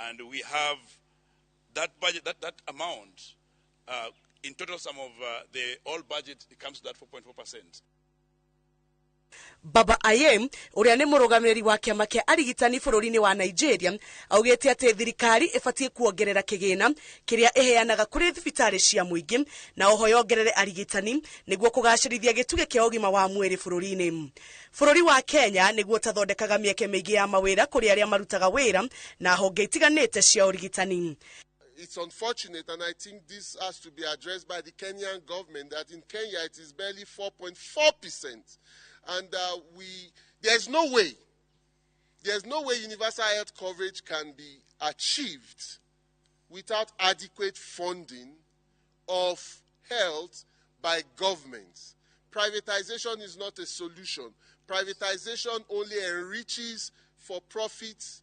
and we have that budget, that amount, in total sum of the all budget, it comes to that 4.4%. Baba Ayem, ũrĩa nĩ mũrũgamĩrĩri wa kĩama kĩa arigitani bũrũri-inĩ wa Nigeria, augĩte atĩ thirikari ĩbatiĩ kuongerera kĩgĩna kĩrĩa ĩheanaga kũrĩ thibitarĩ cia mũingĩ na oho yongerere arigitani nĩguo kũgacĩrithia gĩtugĩ kĩa ũgima wa mwĩrĩ bũrũri-inĩ. Bũrũri wa Kenya nĩguo ũtathondekaga mĩeke mĩingĩ ya mawĩra kũrĩ arĩa marutaga wĩra na honge itiganĩte cia ũrigitani. It's unfortunate, and I think this has to be addressed by the Kenyan government, that in Kenya it is barely 4.4%. And there's no way universal health coverage can be achieved without adequate funding of health by governments. Privatization is not a solution. Privatization only enriches for-profit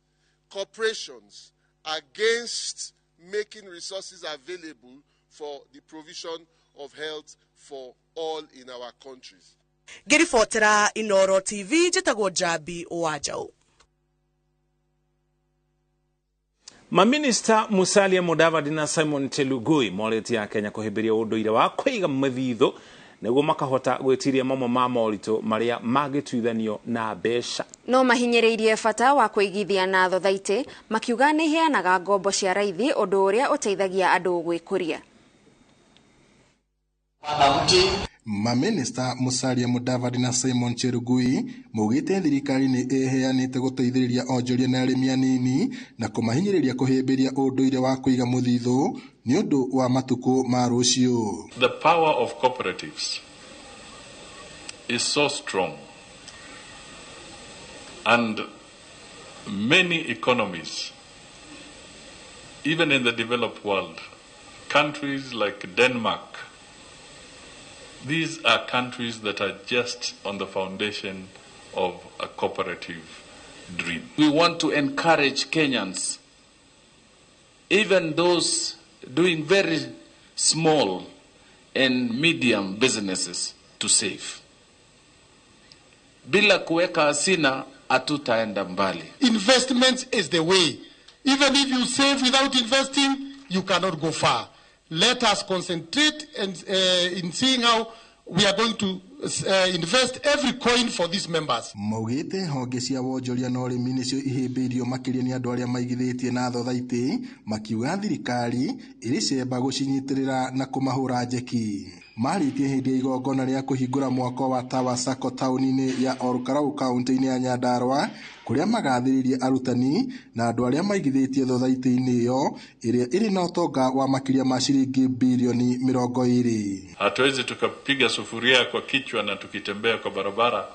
corporations against making resources available for the provision of health for all in our countries. Ngĩribotera Inooro TV, njĩtagwo Njambi wa Njaũ. Maminista Musalia Mudavadi na Simon Chelugui moretie Kenya kuhimbiria unduire wa kwiga mithithu niguo makahota gwitiria mamwe ma moritũ maria mangĩtuithanio na mbeca. No mahinyĩrĩirie bata wa kũigithia na thothaitĩ makiuga nĩ iheanaga ngombo cia raithi ũndũ ũrĩa ũteithagia andũ gwĩkũria. Maminista Musalia Mudavadi na Simon Chelugui maugĩte thirikari nĩ ĩheanĩte gũteithĩrĩria onjoria na arĩmi anini na kũmahinyĩrĩria kũhĩmbĩria ũndũire wa kũiga mũthithũ nĩ ũndũ wa matukũ ma rũciũ. The power of cooperatives is so strong, and many economies, even in the developed world, countries like Denmark, these are countries that are just on the foundation of a cooperative dream. We want to encourage Kenyans, even those doing very small and medium businesses, to save. Bila kuweka hazina hatutaenda mbali. Investment is the way. Even if you save without investing, you cannot go far. Let us concentrate and, in seeing how we are going to invest every coin for these members. Maugĩte honge cia wonjoria na ũrĩmi nĩcio ihĩmbĩirio makĩria nĩ andũ arĩa maigithĩtie na thothaitĩ, makiuga thirikari ĩrĩ cemba gũcinyitĩrĩra na kũmahũra njeki. Marĩtie hĩndĩ ya igongona rĩa kũhingũra mwako wa Tower Sacco taũni-inĩ ya Olkalou kaũntĩ-inĩ ya Nyandarua kũrĩa magathĩrĩirie arutani na andũ arĩa maigithĩtie thothaitĩ-inĩ ĩyo ĩrĩa ĩrĩ na ũtonga wa makĩria ma ciringi bilioni 20. Hatuwezi tukapiga sufuria kwa kichwa na tukitembea kwa barabara.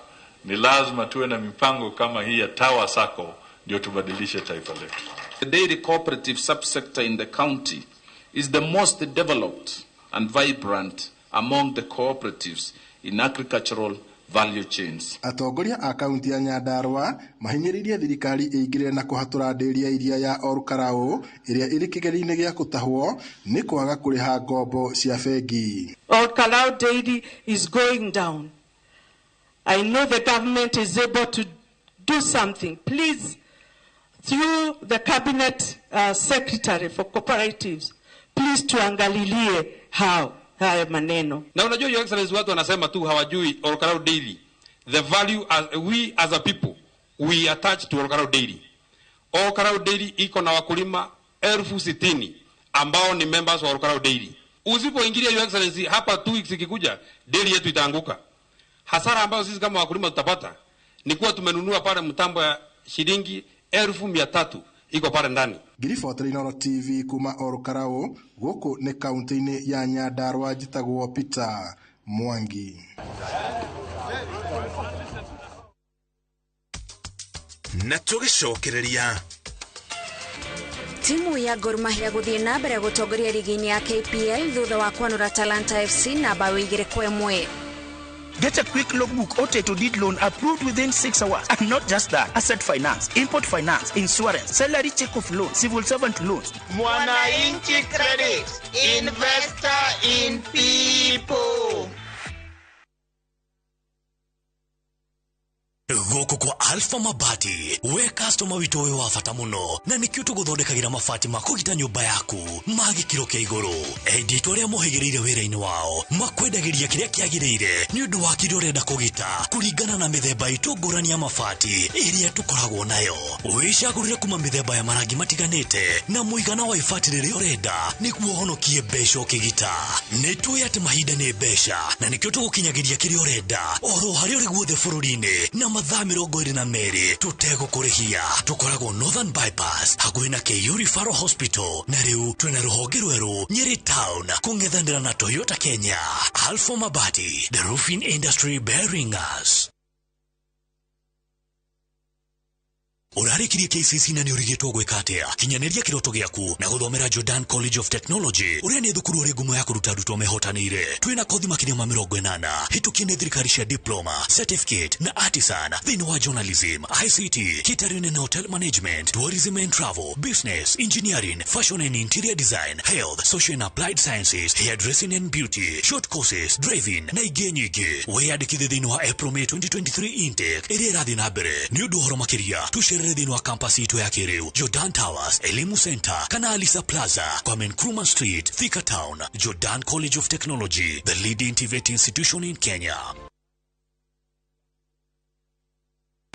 Ni lazima tuwe na mipango kama hii ya Tower Sacco ndio tubadilishe taifa letu. The dairy cooperative subsector in the county is the most developed and vibrant among the cooperatives in agricultural value chains. Atongoria a kaunti ya Nyandarua mahinyĩrĩirie thirikari ĩingĩrĩre na kũhatũra ndĩri ya iria ya Olkalou ĩrĩa ĩrĩ kĩgerio-inĩ gĩa kũtahwo nĩ kwaga kũrĩha ngombo cia bengi. Olkalou Dairy is going down. I know the government is able to do something. Please, through the cabinet secretary for cooperatives, please tuangalilie how haya maneno. Na unajua Your Excellency, watu wanasema tu hawajui Olkalou Dairy. The value as we as a people we attach to Olkalou Dairy. Olkalou Dairy iko na wakulima 60,000 ambao ni members wa Olkalou Dairy. Usipoingilia Your Excellency hapa 2 weeks ikikuja, dairy yetu itaanguka. Hasara ambayo sisi kama wakulima tutapata ni kuwa tumenunua pale mtambo ya shilingi 300,000 iko pale ndani. Ngiribotera Inooro TV kuma Olkalou gũkũ nĩ kaunti-inĩ ya Nyandarua, njĩtagwo Peter Mwangi. Na tũgĩcokereria Timu ya Gor Mahia gũthiĩ na mbere gũtongoria rigi-inĩ ya KPL thutha wa kwanũra Talanta FC na bao 2-1. Get a quick logbook or title deed loan approved within 6 hours. And not just that, asset finance, import finance, insurance, salary check off loan, civil servant loans. Mwananchi Credit, investor in people. Gũkũ kwa Alpha Mabati, we customer witũ ũyũ wa bata mũno, na nĩkĩo tũgũthondekagĩra mabati ma kũgita nyũmba yaku ma gĩkĩro kĩa igũrũ. Endia itũ arĩa mohĩgĩrĩire wĩra-inĩ wao makwendagĩria kĩrĩa kĩagĩrĩire nĩ ũndũ wa kĩrĩa ũrenda kũgita kũringana na mĩthemba itũ ngũrani ya mabati ĩrĩa tũkoragwo nayo. Wĩcagũrĩre kuma mĩthemba ya marangi matiganĩte na mũigana wa ibati rĩrĩa ũrenda nĩguo ũhonokie mbeca ũkĩgita. Nĩ tũĩ atĩ mahinda nĩ mbeca na nĩkĩo tũgũkinyagĩria kĩrĩa ũrenda oro harĩa ũrĩ guothe bũrũri-inĩ na mathaa 22 tũtegũkũrĩhia. Tũkoragwo Northern Bypass hakuhĩ na KU Referral Hospital, na rĩu twĩna rũhonge rwerũ Nyeri Town kũng'ethanĩra na Toyota Kenya. Alpha Mabati, the roofing industry bearing us. Ũrarĩkirie KCC na nĩũrigĩtwo gwĩka atĩa? Kinyanĩria kĩroto gĩaku na gũthomera Jordan College of Technology ũrĩa nĩ thukuru ũrĩ ngumo ya kũruta arutwo mehotanĩire. Twĩna kothi makĩria ma 80 hĩtũkie nĩ thirikari cia diploma, certificate na artisan thĩinĩ wa journalism, ICT, catering and hotel management, tourism and travel, business, engineering, fashion and interior design, health, social and applied sciences, hairdressing and beauty, short courses, driving na ingĩ nyingĩ. Wĩyandĩkithie thĩinĩ wa April May 2023 intake ĩrĩa ĩrathiĩ na mbere. Nĩ ũndũ ũhoro makĩria tũcerere Tũcerere thĩinĩ wa campus itũ ya kĩrĩu, Jordan Towers, Elimu Center kana Alisa Plaza, Kwame Nkrumah Street, Thika Town. Jordan College of Technology, the leading TVET institution in Kenya.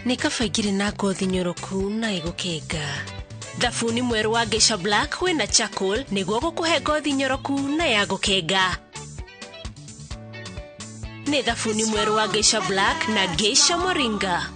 Nĩ kaba ingĩrĩ na ngothi nyoroku na ĩgũkenga. Thabuni mwerũ wa Geisha Black wĩna charcoal nĩguo gũkũhe ngothi nyoroku na ya gũkenga. Nĩ thabuni mwerũ wa Geisha Black na Geisha Moringa.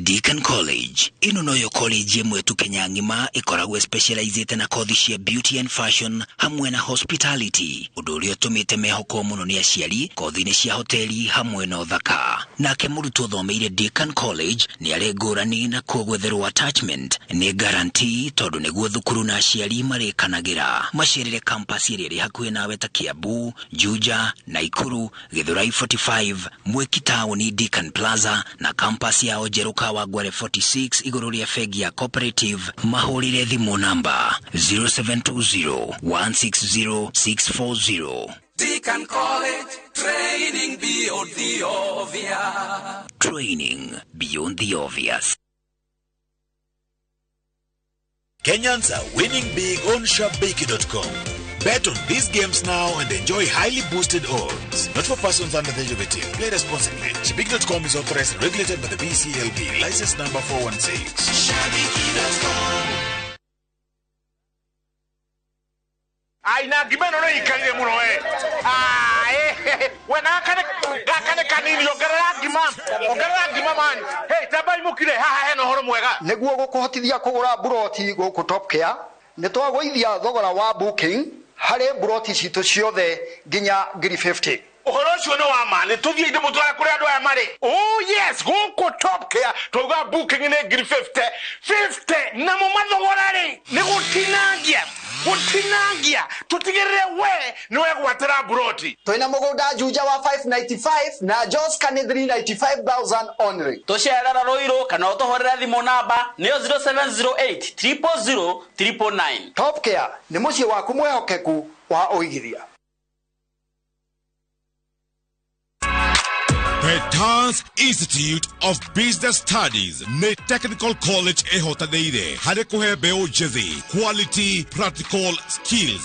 Deacon College ĩno noyo college ĩmwe tu Kenya ng'ima ĩkoragwo specializĩte na kothi cia beauty and fashion hamwe na hospitality, ũndũ ũrĩa ũtũmĩte mehokwo mũno nĩ aciari kothi-inĩ cia hoteli hamwe na ũthaka. Nake mũrutwo ũthomeire Deacon College nĩ arĩ ngũrani na kuo gwetherwo attachment nĩ guarantee tondũ nĩguo thukuru na aciari marĩkanagĩra. Macerere campus ĩrĩa ĩrĩ hakuhĩ nawe ta Kiambu, Juja, Naikuru, Githurai 45, Mwiki Town, Deacon Plaza na campus yao njerũ Kawangware 46 igũrũ rĩa bengi ya Cooperative. Mahũrĩre thimũ namba 0720 160 640. Deacon College, training beyond the obvious. Training beyond the obvious. Kenyans are winning big on Shabiki.com. Bet on these games now and enjoy highly boosted odds. Not for persons under the age of 18. Play responsibly. Shabiki.com is authorized and regulated by the BCLB. License number 416. Shabiki.com. Aina ngima ĩno nĩ ikarire mũno we. We gaka nĩ kanini, ongerera ngima, ongerera ngima man. Hey, tambai mũkire haha hena ũhoro mwega. Nĩguo gũkũhotithia kũgũra mburoti gũkũ Top Care, nĩ twagũithia thogora wa booking harĩ mburoti citũ ciothe nginya ngiri 50. Ũhoro ũcio nĩ wa ma, nĩ tũthiĩ ndĩmũtware kũrĩa andũ aya marĩ. Oh yes, gũkũ Top Care twauga booking nĩ ngiri 50 50, namo mathogora rĩ nĩ gũtinangia gũtinangia, tũtigĩrĩre we nĩ wegwatĩra mburoti. Twĩna mũgũnda Juja wa 595 na Joska nĩ 395,000 only. Tũcerera Ruiru kana ũtũhũrĩre thimũ namba nĩyo 0708 000 999. Top Care nĩ mũciĩ waku mwĩhokeku wa ũigithia. Petans Institute of Business Studies nĩ technical college ĩhotanĩire harĩ kũhe mbeũ njĩthĩ quality practical skills.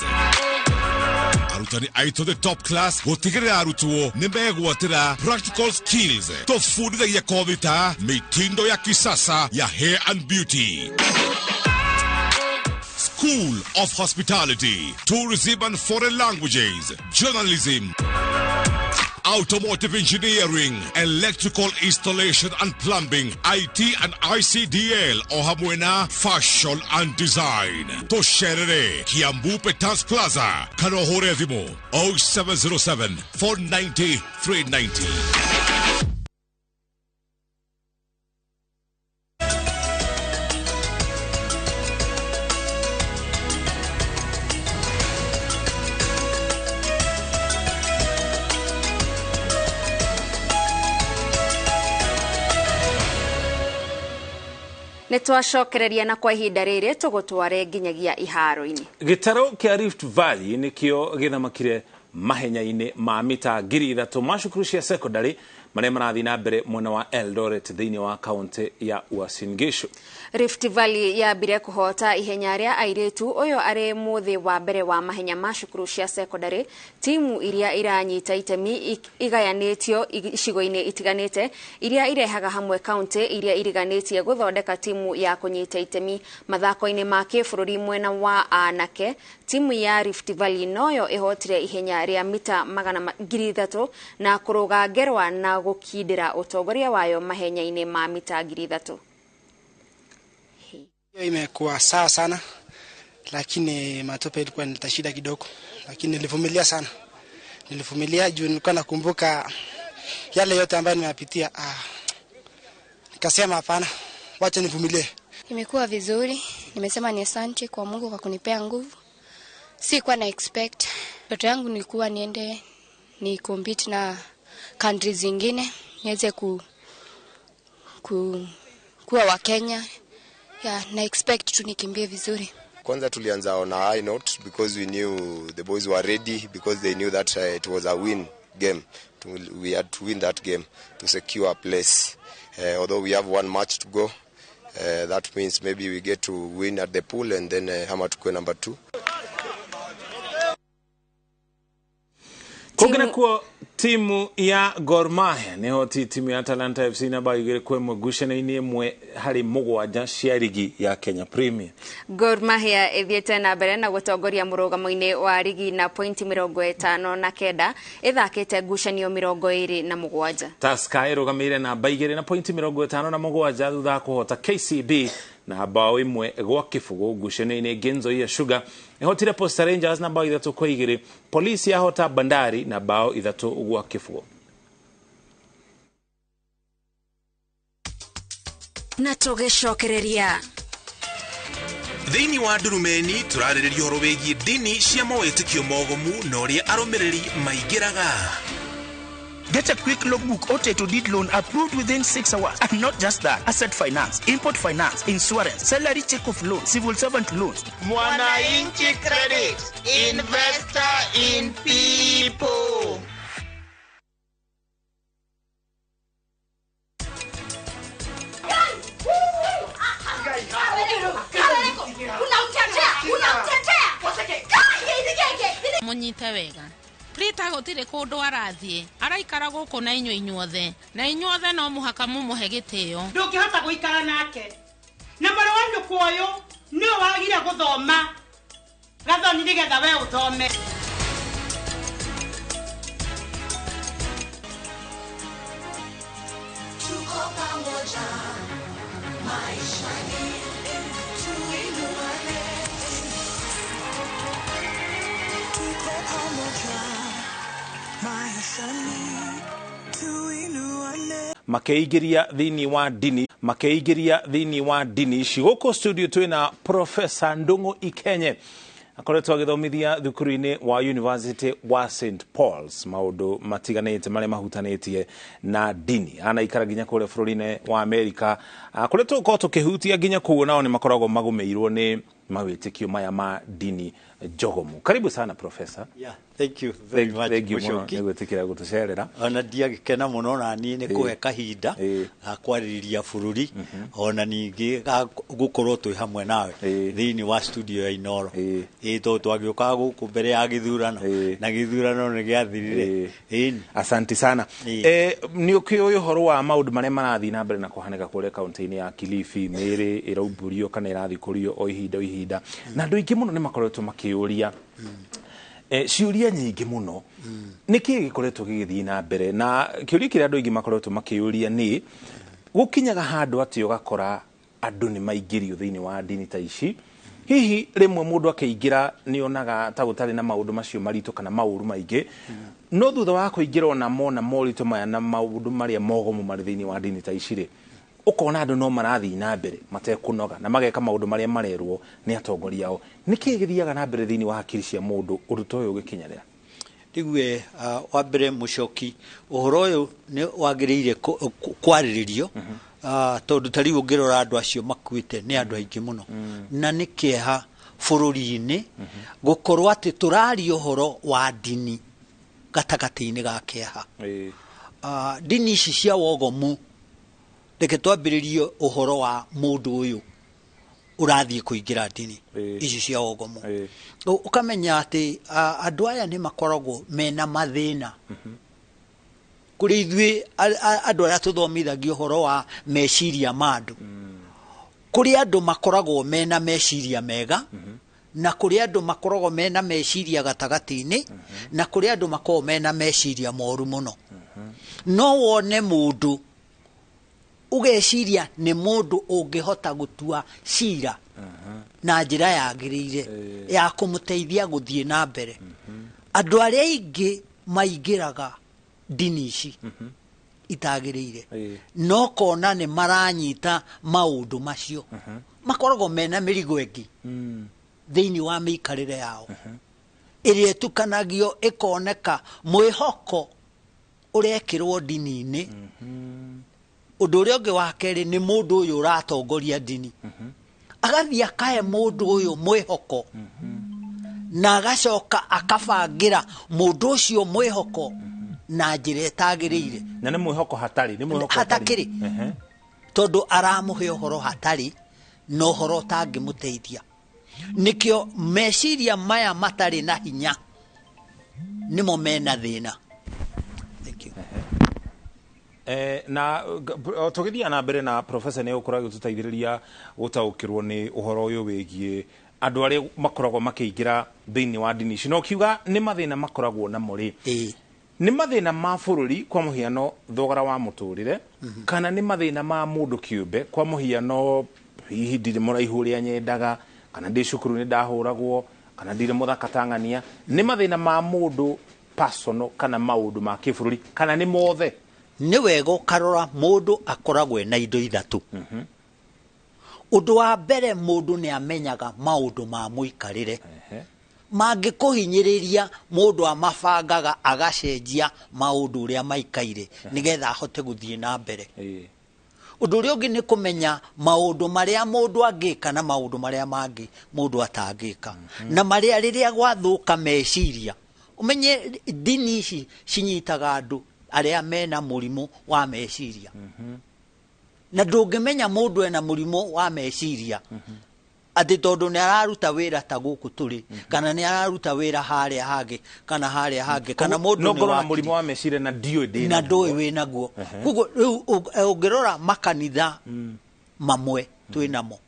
Arutani aitũ the top class gũtigĩrĩra arutwo nĩ megwatĩra practical skills. Tũbundithagia kothi ta mitindo ya kisasa ya hair and beauty, School of Hospitality, Tourism and Foreign Languages, Journalism, Automotive Engineering, Electrical Installation and Plumbing, IT and ICDL, o hamwe na Fashion and Design. Tũcerere Kiambu Petans Plaza, kana ũhũre thimũ 0707 490 390. Nĩ twacokereria na kwa ihinda rĩrĩ tũgũtware nginyagia iharo-inĩ. Gĩtarũ kĩa Rift Valley nĩkĩo gĩthamakire mahenya-inĩ ma mita 3,000 ma cukuru cia secondary marĩa marathiĩ na mbere mwena wa Eldoret thĩinĩ wa kaunti ya Uasin Gishu. Rift Valley yambire kũhota ihenya rĩa airĩtu ũyũ arĩ mũthĩ wa mbere wa mahenya ma cukuru cia secondary. Timu iria iranyita itemi igayanĩtio icigo-inĩ itiganĩte iria irehaga hamwe kaunti iria iriganĩtie gũthondeka timu ya kũnyita itemi mathako-inĩ ma kĩbũrũri mwena wa anake. Timu ya Rift Valley noyo ĩhotire ihenya rĩa mita 300 na kũrũga ngerwa na gũkindĩra ũtongoria wayo mahenya-inĩ ma mita 3,000. Imekuwa sawa sana, lakini matope ilikuwa ni shida kidogo, lakini nilivumilia sana. Nilivumilia juu nilikuwa nakumbuka yale yote ambayo nimeyapitia. Nikasema hapana, wacha nivumilie. Imekuwa vizuri, nimesema ni asante kwa Mungu kwa kunipea nguvu. Sikuwa na expect. Ndoto yangu nilikuwa niende ni compete na countries zingine, niweze kuwa wa Kenya. Yeah, na expect tu nikimbie vizuri. Kwanza tulianza on a high note because we knew the boys were ready, because they knew that it was a win. game. We had to win that game to secure a place. Although we have one match to go, that means maybe we get to win at the pool and then ama tukue number 2. Kũngĩ nakuo timu ya Gor Mahia nĩhoti timu ya Talanta FC na bao 2-1 ngucanio-inĩ 1-7 cia rigi ya Kenya Premier. Gor Mahia ĩthiĩte na mbere na gũtongoria mũrũgamo-inĩ wa rigi na pointi 59, ĩthakĩte ngucanio 27. Tusker ĩrũgamĩire namba 2 na pointi 57 thutha wa kũhota KCB na bao 1-0 ngucanio-inĩ ĩngĩ. Nzoia Sugar ĩhotire Posta Rangers na bao 3-2. Polisi yahota Bandari na bao 3-0. Na tũgĩcokereria Thĩinĩ wa ndurumeni tũrarĩrĩria ũhoro wĩgiĩ ndini cia mawĩtĩkio mogomu na ũrĩa arũmĩrĩri maingĩraga. Get a quick logbook or title deed loan approved within 6 hours. And not just that, asset finance, import finance, insurance, salary check of loan, civil servant loans. Mwananchi Credit, investor in people. Munyite wega. Prita gũtirĩ kũndũ arathiĩ, araikara gũkũ na inyuĩ inyuothe, na inyuothe no mũhaka mũmũhe gĩtĩo. Ndũngĩhota gũikara nake. Na mwarĩ wa nyũkwa ũyũ nĩwe wagire gũthoma gathoni nĩgetha we ũthome. Tuko pamoja maishani, tuinuane. Tuko pamoja maishani, tuinuane. Makeingĩria thĩinĩ wa ndini, makeingĩria thĩinĩ wa ndini ici. Gũkũ studio twĩna Professor Ndung'u Ikenye, akoretwo agĩthomithia thukuru-inĩ wa University wa St Paul's maũndũ matiganĩte marĩa mahutanĩtie na ndini. Anaikara nginya kũrĩa bũrũri-inĩ wa Amerika, kũrĩa tũgũkorwo tũkĩhutia nginya kũu, nao nĩ makoragwo magũmĩirwo nĩ mawĩtĩkio maya ma ndini njogomu. Karibu sana Professor. Yeah, thank you very much. Thank you mũno nĩ gwĩtĩkĩra gũtũcerera. Ona ndiagĩkena mũno na niĩ nĩ kũhe kahinda ga kwarĩrĩria bũrũri, ona ningĩ ga gũkorwo twĩ hamwe nawe thĩinĩ wa studio ya Inooro. Ĩĩ, tondũ twagĩũkaga gũkũ mbere ya gĩthurano na gĩthurano nĩ gĩathirire. Ĩĩ, asante sana. Nĩ ũkĩũĩ ũhoro wa maũndũ marĩa marathiĩ na mbere na kũhanĩka kũrĩa kaunti-inĩ ya Kilifi, mĩĩrĩ ĩraumbũrio kana ĩrathikũrio o ihinda o ihinda, na andũ aingĩ mũno nĩ makoretwo makĩũria ciũria nyingĩ mũno, nĩkĩ gĩkoretwo gĩgĩthiĩ na mbere? Na kĩũria kĩrĩa andũ aingĩ makoretwo makĩũria nĩ gũkinyaga handũ atĩ ũgakora andũ nĩ maingĩrio thĩinĩ wa ndini ta ici. Hihi rĩmwe mũndũ akĩingĩra nĩ onaga ta gũtarĩ na maũndũ macio maritũ kana maũru maingĩ, no thutha wa kũingĩra ona mona moritũ maya na maũndũ marĩa mogomu marĩ thĩinĩ wa ndini ta ici rĩ, ũkona andũ no marathiĩ na mbere matekũnoga na mageka maũndũ marĩa marerwo nĩ atongoria ao. Nĩkĩ gĩthiaga na mbere thĩinĩ wa hakiri cia mũndũ ũndũ ta ũyũ ũgĩkinyarĩra? Rĩu wa mbere Mũcoki, ũhoro ũyũ nĩ wagĩrĩire kwarĩrĩrio, tondũ ta rĩu ũngĩrora andũ acio makuĩte nĩ andũ aingĩ mũno, na nĩ kĩeha bũrũri-inĩ gũkorwo atĩ tũraria ũhoro wa ndini gatagatĩ-inĩ ga kĩeha. Ndini ici cia wogomu, reke twambĩrĩrie ũhoro wa mũndũ ũyũ ũrathiĩ kũingĩra ndini ici cia wogomu. Ũkamenya atĩ andũ aya nĩ makoragwo mena mathĩna. Kũrĩ ithuĩ andũ arĩa tũthomithagia ũhoro wa meciria ma andũ, kũrĩ andũ makoragwo mena meciria mega, na kũrĩ andũ makoragwo mena meciria gatagatĩ-inĩ, na kũrĩ andũ makoragwo mena meciria moru mũno. No wone mũndũ ũgeciria nĩ mũndũ ũngĩhota gũtua cira na njĩra yagĩrĩire ya kũmũteithia gũthiĩ na mbere. Andũ arĩa aingĩ maingĩraga ndini ici itagĩrĩire, no kona nĩ maranyita maũndũ macio, makoragwo mena mĩrigo ĩngĩ thĩinĩ wa mĩikarĩre yao ĩrĩa ĩtukanagio ĩkoneka mwĩhoko ũrekĩrwo ndini-inĩ. Ũndũ ũrĩa ũngĩ wa kerĩ nĩ mũndũ ũyũ ũratongoria ndini, agathiĩ akahe mũndũ ũyũ mwĩhoko, na agacoka akabangĩra mũndũ ũcio mwĩhoko Na njĩra ĩtagĩrĩire. Na nĩ mwĩhoko hatarĩ, nĩ mwĩhoko hatakĩrĩ. Tondũ aramũhe ũhoro hatarĩ na ũhoro ũtangĩmũteithia. Nĩkĩo meciria maya matarĩ na hinya nĩmo mena thĩna. Thank you. Na tũgĩthiĩ na mbere na professor nĩ ũkoragwo agĩtũteithĩrĩria gũtaũkĩrwo nĩ ũhoro ũyũ wĩgiĩ andũ arĩa makoragwo makĩingĩra thĩinĩ wa ndini ici, na ũkiuga nĩ mathĩna makoragwo namo rĩ, nĩ mathĩna ma bũrũri, kwa mũhiano thogora wa mũtũrĩre, kana nĩ mathĩna ma mũndũ kĩũmbe, kwa mũhiano hihi ndirĩ mũraihu ũrĩa nyendaga, kana ndĩ cukuru nĩ ndahũragwo, kana ndirĩ mũthaka ta ng'ania? Nĩ mathĩna ma mũndũ personal kana maũndũ ma kĩbũrũri, kana nĩ mothe? Nĩ wega ũkarora mũndũ akoragwo na indo ithatũ. Ũndũ wa mbere, mũndũ nĩ amenyaga maũndũ ma mũikarĩre mangĩkũhinyĩrĩria, mũndũ amabangaga agacenjia maũndũ ũrĩa maikaire nĩgetha ahote gũthiĩ na mbere. Ũndũ ũrĩa ũngĩ nĩ kũmenya maũndũ marĩa mũndũ angĩka na maũndũ marĩa mangĩ mũndũ atangĩka, na marĩa rĩrĩa gwathũka meciria. Ũmenye ndini ici cinyitaga andũ arĩa mena mũrimũ wa meciria, na ndũngĩmenya mũndũ ena mũrimũ wa meciria atĩ tondũ nĩ araruta wĩra ta gũkũ tũrĩ, kana nĩ araruta wĩra harĩa hangĩ kana harĩa hangĩ, kana mũndũ no ngorwo na mũrimũ wa meciria na ndiũĩ ndĩ na ndũĩ wĩ naguo. Koguo rĩu ũngĩrora makanitha mamwe twĩ namo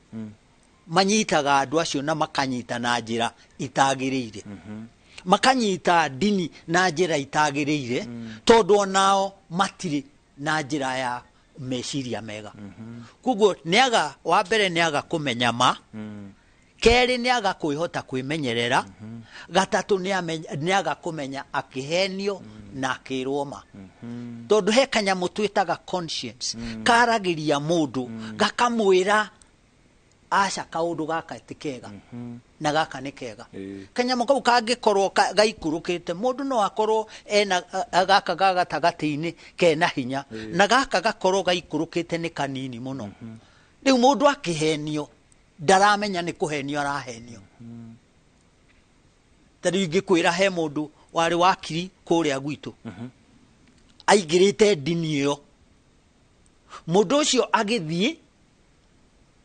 manyitaga andũ acio na makanyita na njĩra itagĩrĩire, makanyita ndini na njĩra itagĩrĩire, tondũ onao matirĩ na njĩra ya meciria mega. Koguo nĩaga wa mbere nĩaga kũmenya ma, kerĩ nĩaga kwĩhota kwĩmenyerera, gatatũ nĩaga kũmenya akĩhenio na akĩrwo ma. Tondũ he kanyamũ twĩtaga conscience, karagĩria mũndũ gakamwĩra aca, kaũndũ gaka ti kega na gaka nĩ kega. Kanyamũ kau kangĩkorwo gaikũrũkĩte, mũndũ no akorwo ena gaka ga gatagatĩ-inĩ kena hinya, na gaka gakorwo gaikũrũkĩte nĩ kanini mũno. Rĩu mũndũ akĩhenio ndaramenya nĩ kũhenio arahenio. Ta rĩu ingĩkwĩra he mũndũ warĩ wakiri kũrĩa gwitũ, aingĩrĩte ndini ĩyo, mũndũ ũcio agĩthiĩ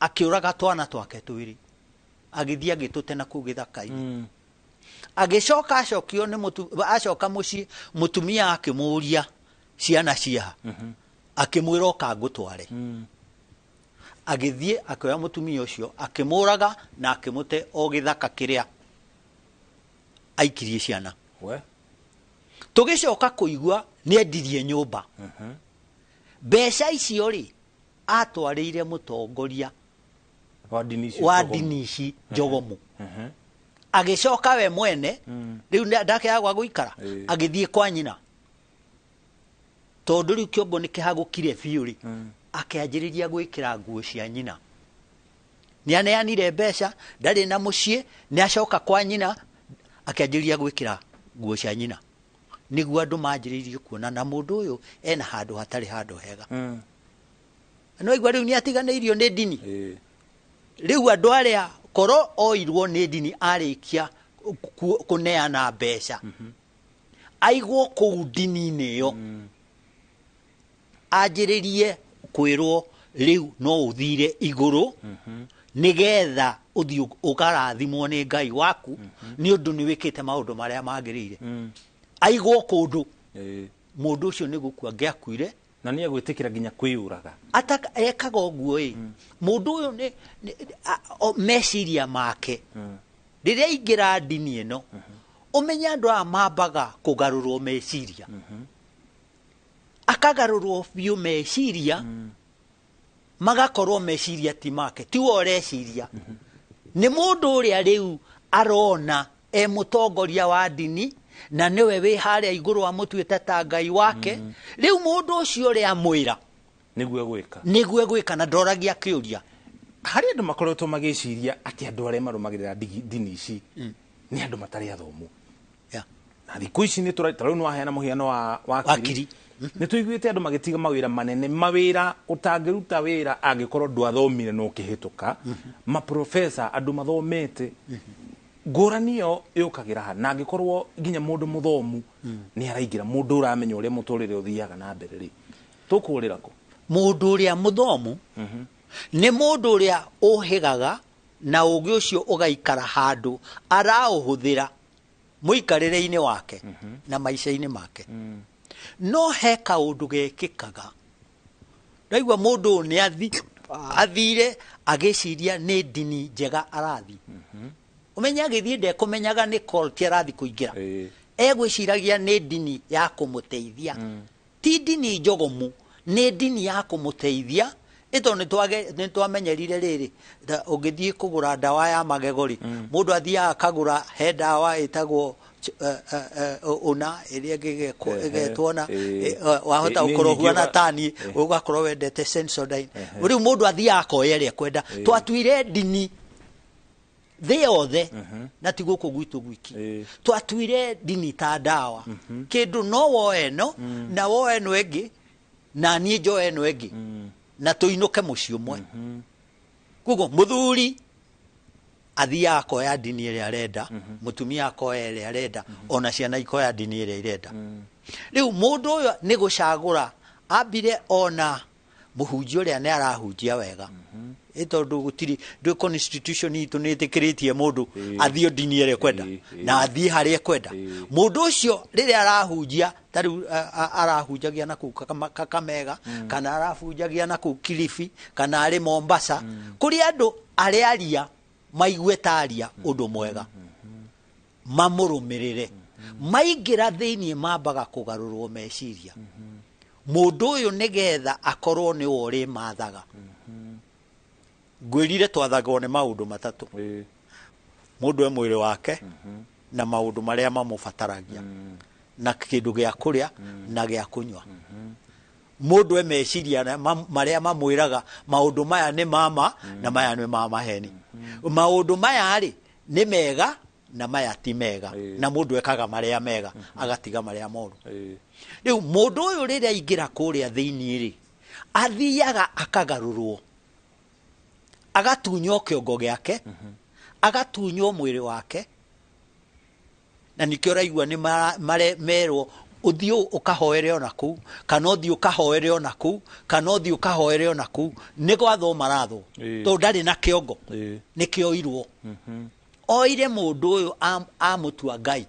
akĩũraga twana twake twĩrĩ, agĩthiĩ agĩtũte na kũu gĩthaka-inĩ. Agĩcoka acokio nĩ acoka mũciĩ, mũtumia akĩmũria ciana ciaha, akĩmwĩra oka ngũtware. Agĩthiĩ akĩoya mũtumia ũcio akĩmũraga na akĩmũte o gĩthaka kĩrĩa aikirie ciana. Tũgĩcoka kũigua nĩ endirie nyũmba. Mbeca icio rĩ atwarĩire mũtongoria wa ndini ici Njogomu. Agĩcoka we mwene rĩu ndakĩaga gwa gũikara, agĩthiĩ kwa nyina, tondũ rĩu kĩongo nĩ kĩhagũkire biũ rĩ, akĩanjĩrĩria gwĩkĩra nguo cia nyina. Nĩ aneanire mbeca, ndarĩ na mũciĩ, nĩ acoka kwa nyina akĩanjĩrĩria gwĩkĩra nguo cia nyina, nĩguo andũ manjĩrĩirie kuona na mũndũ ũyũ ena handũ hatarĩ handũ hega. No igua rĩu nĩ atiganĩirio nĩ ndini. Rĩu andũ arĩa korwo oirwo nĩ ndini arĩkia kũneana mbeca, aigwo kũu ndini-inĩ ĩyo, anjĩrĩrie kwĩrwo rĩu no ũthire igũrũ nĩgetha ũthiĩ ũkarathimwo nĩ Ngai waku nĩ ũndũ nĩ wĩkĩte maũndũ marĩa magĩrĩire. Aigwo kũndũ, mũndũ ũcio nĩ gũkua angĩakuire, na nĩ egwĩtĩkĩra nginya kwĩyũraga. Ekaga ũguo ĩ, mũndũ ũyũ nĩ meciria make rĩrĩa aingĩra ndini ĩno, ũmenye andũ aya mambaga kũgarũrwo meciria, akagarũrwo biũ meciria, magakorwo meciria ti make, tiwe ũreciria, nĩ mũndũ ũrĩa rĩu arona e mũtongoria wa ndini na nĩwe wĩ harĩa igũrũ amũtuĩte ta Ngai wake. Rĩu mũndũ ũcio ũrĩa amwĩra nĩguo egwĩka, nĩguo egwĩka, na ndoragia kĩũria. Harĩ andũ makoretwo magĩciria atĩ andũ arĩa marũmagĩrĩra ndini ici nĩ andũ matarĩ athomu. Na thikũ ici nĩ ta rĩu nĩ waheana mũhiano wa wakiri, nĩ tũiguĩte andũ magĩtiga mawĩra manene, mawĩra ũtangĩruta wĩra angĩkorwo ndwathomire na ũkĩhĩtũka, maprofesa, andũ mathomete. Ngũrani ĩyo yũkagĩra ha na angĩkorwo nginya mũndũ mũthomu nĩ araingĩra, mũndũ ũramenya ũrĩa mũtũrĩre ũthiaga na mbere rĩ, tũkũrĩra kũ? Mũndũ ũrĩa mũthomu nĩ mũndũ ũrĩa ũhĩgaga na ũgĩ ũcio ũgaikara handũ araũhũthĩra mũikarĩre-inĩ wake na maica-inĩ make. No he kaũndũ gekĩkaga, ndaigua mũndũ ũyũ nĩ athire agĩciria nĩ ndini njega arathi. Ũmenye agĩthiĩ ndekũmenyaga nĩ cult arathi kũingĩra, egwĩciragia nĩ ndini ya kũmũteithia. Ti ndini njogomu, nĩ ndini ya kũmũteithia. Ĩto nĩ twamenyerire rĩrĩ, ũngĩthiĩ kũgũra ndawa ya magego rĩ, mũndũ athiaga akagũra he ndawa ĩtagwo ũna ĩrĩa ĩngĩ ĩgetwo na wahota gũkorwo ũhuana tani, ũgakorwo wendete Sensodyne. Rĩu mũndũ athiaga akoya ĩrĩa ekwenda. Twatuire ndini thĩ yothe, na ti gũkũ gwitũ gwiki, twatuire ndini ta ndawa. Kĩndũ no woe ĩno na woe ĩno ĩngĩ na niĩ njoe ĩno ĩngĩ na tũinũke mũciĩ ũmwe. Koguo mũthuri athiaga akoya ndini ĩrĩa arenda, mũtumia akoya ĩrĩa arenda, ona ciana ikoya ndini ĩrĩa irenda. Rĩu mũndũ ũyũ nĩ gũcagũra ambire ona mũhunjia ũrĩa nĩ arahunjia wega, ĩ tondũ gũtirĩ ndũ constitution itũ nĩ ĩtĩkĩrĩtie mũndũ athiĩ ndini ĩrĩa ekwenda na athiĩ harĩa ekwenda. Mũndũ ũcio rĩrĩa arahunjia, ta rĩu arahunjagia na kũu Kakamega, kana arahunjagia na kũu Kilifi, kana arĩ Mombasa, kũrĩ andũ arĩa aria maigue taria ũndũ mwega mamũrũmĩrĩre. Maingĩra thĩinĩ mambaga kũgarũrwo meciria. Mũndũ ũyũ nĩgetha akorwo nĩwe ũrĩmathaga. Ngwĩrire twathagwo nĩ maũndũ matatũ: mũndũ e mwĩrĩ wake na maũndũ marĩa mamũbataragia, na kĩndũ gĩa kũrĩa na gĩa kũnyua. Mũndũ e meciria marĩa mamwĩraga maũndũ maya nĩ mama na maya nĩ ma maheni, maũndũ maya rĩ nĩ mega na maya ti mega, na mũndũ ekaga marĩa mega agatiga marĩa moru. Rĩu mũndũ ũyũ rĩrĩa aingĩra kũrĩa thĩinĩ rĩ, athiaga akagarũrwo, agatunywo kĩongo gĩake, agatunywo mwĩrĩ wake, na nĩkĩo ũraigua nĩ merwo ũthiĩ ũkahoere ona kũu, kana ũthiĩ ũkahoere ona kũu, kana ũthiĩ ũkahoere ona kũu. Nĩ gwathwo marathwo, tondũ ndarĩ na kĩongo, nĩkĩoirwo. Oire mũndũ ũyũ amũtua Ngai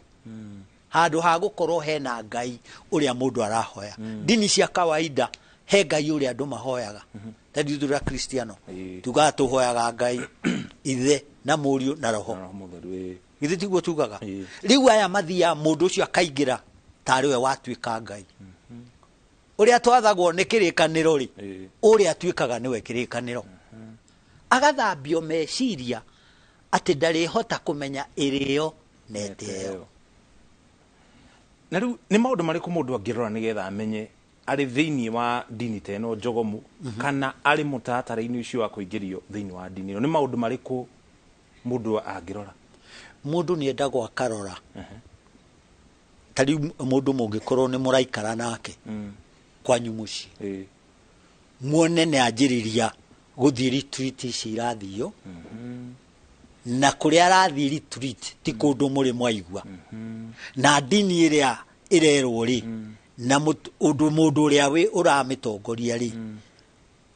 handũ ha gũkorwo hena Ngai ũrĩa mũndũ arahoya. Ndini cia kawaida he Ngai ũrĩa andũ mahoyaga, ta ithuĩ tũrĩ Akristiano tugaga tũhoyaga Ngai Ithe na Mũriũ na Roho. Githĩ tiguo tugaga? Rĩu aya mathiaga mũndũ ũcio akaingĩra tarĩ we watuĩka Ngai. Ũrĩa twathagwo nĩ kĩrĩkanĩro rĩ, ũrĩa atuĩkaga nĩwe kĩrĩkanĩro. Agathambio meciria atĩ ndarĩhota kũmenya ĩrĩo na ĩtĩo. Na rĩu nĩ maũndũ marĩkũ mũndũ angĩrora nĩgetha amenye arĩ thĩinĩ wa ndini ta ĩno njogomu, kana arĩ mũtaratara-inĩ ũcio wa kũingĩrio thĩinĩ wa ndini ĩno? Nĩ maũndũ marĩkũ mũndũ angĩrora? Mũndũ nĩ endagwo akarora. Ta rĩu mũndũ mũngĩkorwo nĩ mũraikara nake kwanyu mũciĩ, muone nĩ anjĩrĩria gũthiĩ retreat ici irathio, na kũrĩa arathiĩ retreat ti kũndũ mũrĩ mwaigua, na ndini ĩrĩa ĩrerwo rĩ, na ũndũ mũndũ ũrĩa wĩ ũramĩtongoria rĩ,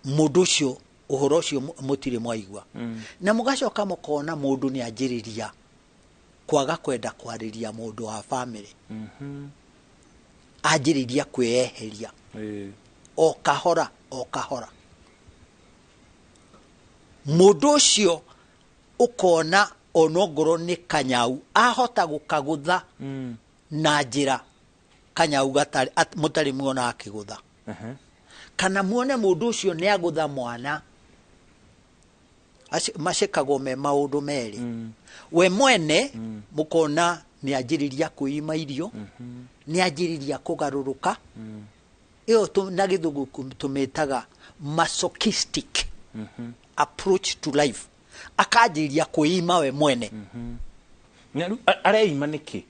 mũndũ ũcio ũhoro ũcio mũtirĩ mwaigua. Na mũgacoka mũkona mũndũ nĩ anjĩrĩria kwaga kwenda kwarĩria mũndũ wa family, anjĩrĩria kwĩyeheria o kahora o kahora. Mũndũ ũcio ũkona onongorwo nĩ kanyau ahota gũkagũtha na njĩra kanyau gatarĩ mũtarĩ muona akĩgũtha, kana muone mũndũ ũcio nĩ agũtha mwana. Macekagwo me maũndũ merĩ. We mwene mũkona nĩ anjĩrĩria kwĩima irio, nĩ anjĩrĩria kũgarũrũka. Ĩyo na gĩthũngũ tũmĩtaga masochistic approach to life. Akanjĩrĩria kwĩima we mwene. Areima nĩkĩ?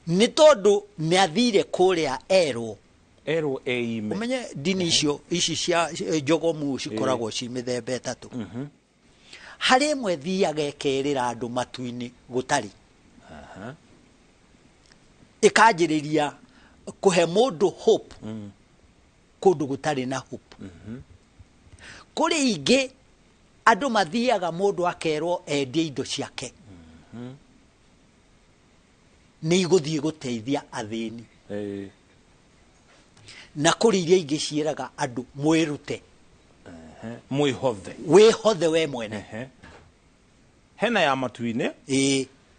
Nĩ tondũ nĩ athire kũrĩa erwo erwo eime. Ũmenye ndini icio ici cia njogomu cikoragwo ci mĩthemba ĩtatũ. Harĩ ĩmwe thiaga ĩkerĩra andũ matu-inĩ gũtarĩ. Ĩkanjĩrĩria kũhe mũndũ hope kũndũ gũtarĩ na hope. Kũrĩ ingĩ andũ mathiaga mũndũ akerwo endie indo ciake nĩ igũthiĩ gũteithia athĩni. Na kũrĩ iria ingĩ ciĩraga andũ mwĩrute, mwĩhothe, wĩhothe we mwene. Hena ya matu-inĩ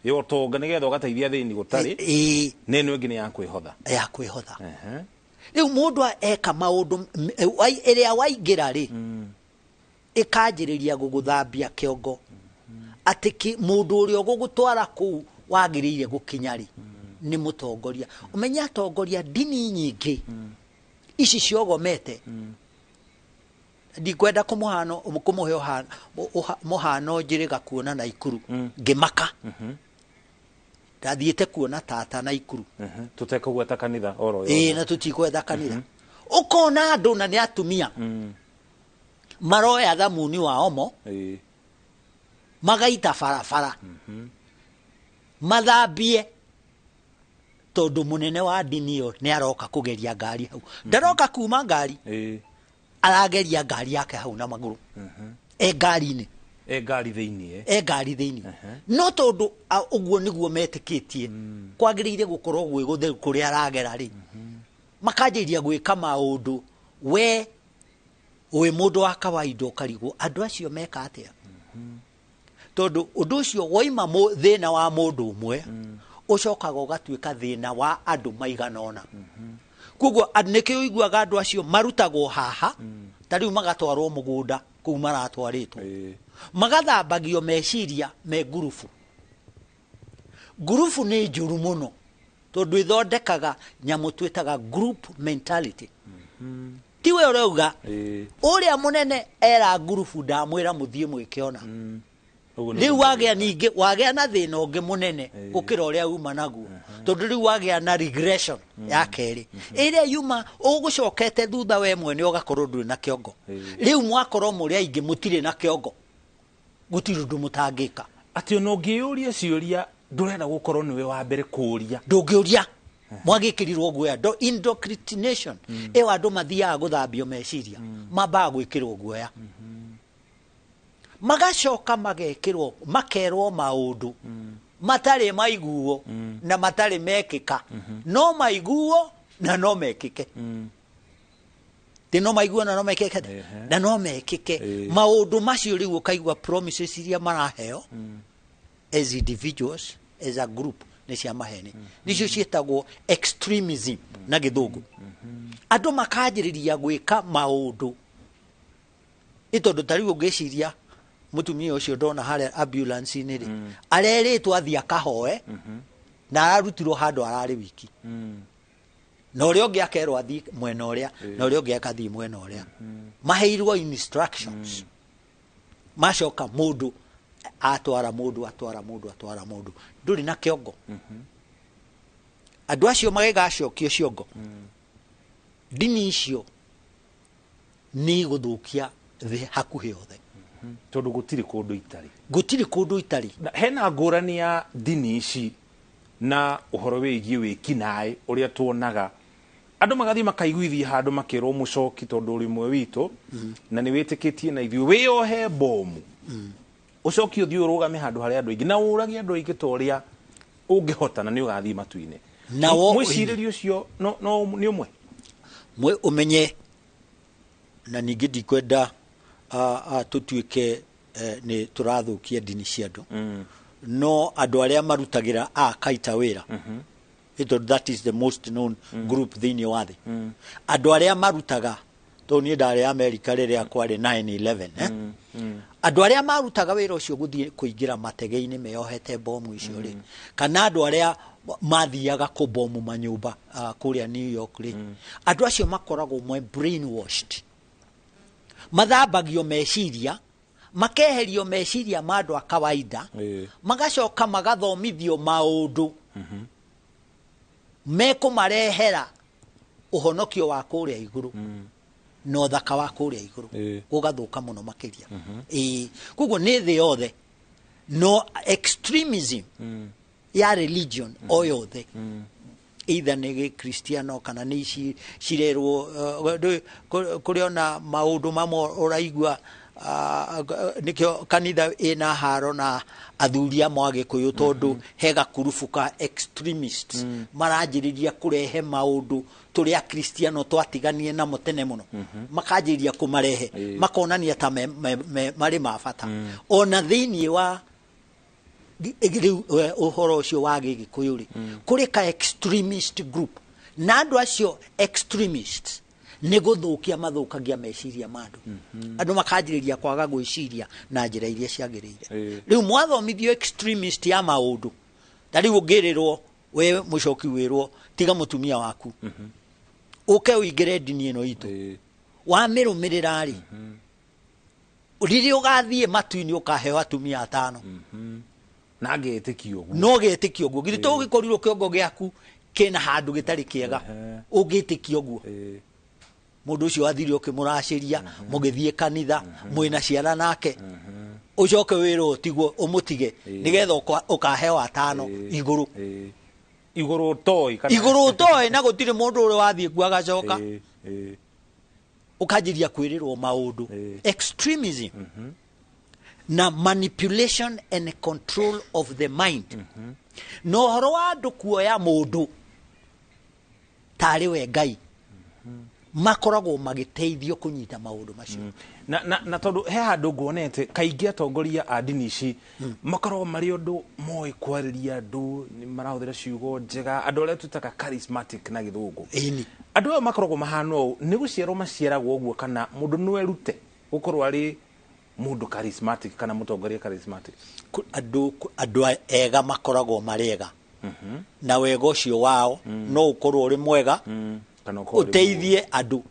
ya ũtonga nĩgetha ũgateithia athĩni gũtarĩ, na ĩno ĩngĩ nĩ ya kwĩhotha. Ya kwĩhotha. Rĩu mũndũ eka maũndũ ĩrĩa waingĩra rĩ, ĩkanjĩrĩria gũgũthambia kĩongo atĩ mũndũ ũrĩa ũgũgũtwara kũu wagĩrĩire gũkinya rĩ nĩ mũtongoria. Ũmenye atongoria ndini nyingĩ ici ciogomete, ndikwenda kũmũhe mũhano njĩrĩga kuona Naikuru ngĩmaka. Ndathiĩte kuona tata Naikuru, tũtekũgweta kanitha oro yothe. Na tũtikwetha kanitha. Ũkona andũ na nĩ atumia maroya thamuni wa omo magaita barabara mathambie tondũ mũnene wa ndini ĩyo nĩ aroka kũgeria ngari hau. Ndaroka kuma ngari, arageria ngari yake hau na magũrũ e ngari-inĩ, e ngari thĩinĩ, e ngari thĩinĩ. No tondũ ũguo nĩguo metĩkĩtie kwagĩrĩire gũkorwo gwĩ gũtheru kũrĩa aragera rĩ, makanjĩrĩria gwĩka maũndũ we wĩ mũndũ wa kawaida ũkarigwo andũ acio meka atĩa. Tondũ ũndũ ũcio woima thĩna wa mũndũ ũmwe ũcokaga ũgatuĩka thĩna wa andũ maigana ũna. Koguo nĩkĩo ũiguaga andũ acio marutagwo haha, ta rĩu magatwarwo mũgũnda kũu maratwarĩtwo, magathambagio meciria me ngurubu. Ngurubu nĩ njũru mũno tondũ ĩthondekaga nyamũ twĩtaga group mentality. Ti we ũrauga ũrĩa mũnene era ngurubu ndamwĩra mũthiĩ mwĩke ona. Rĩu wagĩa ningĩ wagĩa na thĩna ũngĩ mũnene gũkĩra ũrĩa uma naguo, tondũ rĩu wagĩa na regression ya kerĩ ĩrĩa yuma ũgũcokete thutha we mwene ũgakorwo ndũrĩ na kĩongo. Rĩu mwakorwo mũrĩ aingĩ mũtirĩ na kĩongo, gũtirĩ ũndũ mũtangĩka. Atĩ ona ũngĩyũria ciũria ndũrenda gũkorwo nĩwe wa mbere kũũria, ndũngĩũria. Mwagĩkĩrirwo guoya, indoctrination ĩyo andũ mathiaga gũthambio meciria, mambaga gwĩkĩrwo guoya, magacoka magekĩrwo makerwo maũndũ matarĩ maiguo na matarĩ mekĩka, no maiguo na no mekĩke. Ti no maiguo na no mekĩke, na no mekĩke maũndũ macio. Rĩu ũkaigua promises iria maraheo as individuals, as a group, nĩ cia maheni. Nicio ciĩtagwo extremism na gĩthũngũ. Andũ makanjĩrĩria gwĩka maũndũ ĩ tondũ ta rĩu ũngĩciria mũtumia ũcio ndona harĩa ambulance-inĩ rĩ, arerĩtwo athiĩ akahoe na ararutirwo handũ ararĩ wiki, na ũrĩa ũngĩ akerwo athiĩ mwena ũrĩa, na ũrĩa ũngĩ akathiĩ mwena ũrĩa. Maheirwo instructions, macoka mũndũ atwara mũndũ atwara mũndũ atwara mũndũ, ndũrĩ na kĩongo. Andũ acio magĩgacokio ciongo, ndini icio nĩ igũthũkia thĩ hakuhĩ yothe, tondũ gũtirĩ kũndũ itarĩ, gũtirĩ kũndũ itarĩ. Hena ngũrani ya ndini ici na ũhoro wĩgiĩ wĩkinaĩ ũrĩa tuonaga andũ magathiĩ makaiguithia handũ makĩrwo mũcoki tondũ ũrĩ ũmwe witũ na nĩ wĩtĩkĩtie na ithuĩ wĩyohe bomu ũcoki ũthiĩ ũrũgame handũ harĩa andũ aingĩ na ũrage andũ aingĩ ta ũrĩa ũngĩhota na nĩ ũgathiĩ matu-inĩ. Mwĩcirĩrie ũcio no nĩ ũmwe ũmenye. Na ningĩ ndikwenda tũtuĩke nĩ tũrathũkia ndini cia andũ, no andũ arĩa marutagĩra a kaita wĩra, tondũ that is the most known group thĩinĩ wa thĩ, andũ arĩa marutaga, tondũ niĩ ndarĩ America rĩrĩa kwarĩ 9/11, andũ arĩa marutaga wĩra ũcio gũthiĩ kũingĩra matege-inĩ meyohete bomu icio rĩ, kana andũ arĩa mathiaga kũbomu manyũmba kũrĩa New York rĩ, andũ acio makoragwo me brainwashed, mathambagio meciria, makeherio meciria ma andũ a kawaida, magacoka magathomithio maũndũ mekũmarehera ũhonokio wa kũrĩa igũrũ na ũthaka wa kũrĩa igũrũ, gũgathũka mũno makĩria. Koguo nĩ thĩ yothe, no extremism Ya religion o yothe, either nĩ gĩkristiano kana nĩ ici cirerwo, kũrĩ ona maũndũ mamwe ũraigua, nĩkĩo kanitha ĩna haro na athuri amwe a Gĩkũyũ, tondũ he gakurubu ka extremists maranjĩrĩria kũrehe maũndũ tũrĩa akristiano twatiganie namo tene mũno, makanjĩrĩria kũmarehe, makonania ta marĩ ma bata ona thĩinĩ wa rĩu ũhoro ũcio wa gĩgĩkũyũ rĩ, kũrĩ ka extremist group, na andũ acio extremists nĩ gũthũkia mathũkagia meciria ma andũ. Andũ makanjĩrĩria kwaga gwĩciria na njĩra iria ciagĩrĩire. Rĩu mwathomithio extremist ya maũndũ, ta rĩu ũngĩrĩrwo we mũcoki, wĩrwo tiga mũtumia waku ũke ũingĩre ndini ĩno itũ, wamĩrũmĩrĩra rĩ, rĩrĩa ũgathiĩ matu-inĩ ũkaheo atumia atano. Na ngetĩkio ũguo. No getĩkio ũguo, githĩ to ũgĩkorirwo kĩongo gĩaku kĩna handũ gĩtarĩ kĩega ũngĩtĩkia ũguo? Mũndũ ũcio wathire ũkĩmũracĩria, mũgĩthiĩ kanitha, mwĩna ciana nake, ũcoke wĩrwo ũtigwo ũmũtige nĩgetha ũkaheo atano igũrũ. Igũrũ ũtoĩ kana Igũrũ ũtoĩ, na gũtirĩ mũndũ ũrĩ wathiĩ kuo agacoka. Ũkanjĩria kwĩrĩrwo maũndũ, extremism na manipulation and control of the mind, na ũhoro wa andũ kuoya mũndũ tarĩ we Ngai, makoragwo magĩteithio kũnyita maũndũ macio. Na tondũ he handũ nguonete kaingĩ atongoria a ndini ici makoragwo marĩ ũndũ moĩ kwarĩria andũ, nĩ marahũthĩra ciugo njega, andũ arĩa twĩtaga charismatic na Gĩthũngũ. Andũ aya makoragwo mahana ũũ, nĩ gũciarwo maciaragwo ũguo, kana mũndũ no erute gũkorwo arĩ mũndũ charismatic kana mũtongoria charismatic? Andũ ega makoragwo marĩ ega, na wega ũcio wao no ũkorwo ũrĩ mwega kana ũkorwo ũrĩ ũteithie andũ,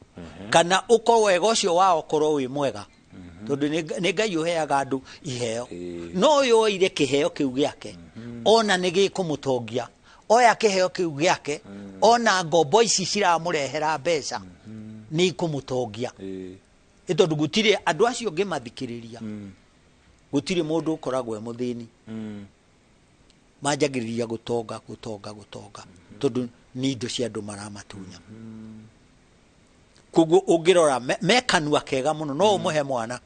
kana ũkorwo wega ũcio wao ũkorwo wĩ mwega, tondũ nĩ Ngai ũheaga andũ iheo. No ũyũ oire kĩheo kĩu gĩake, ona nĩ gĩkũmũtongia, oya kĩheo kĩu gĩake, ona ngombo ici ciramũrehera mbeca nĩ ikũmũtongia. Nĩ tondũ gũtirĩ andũ acio ũngĩmathikĩrĩria, gũtirĩ mũndũ ũkoragwo e mũthĩni. Manjagĩrĩria gũtonga, gũtonga, gũtonga, tondũ nĩ indo cia andũ maramatunya. Koguo ũngĩrora me kanua kega mũno, no ũmũhe mwana,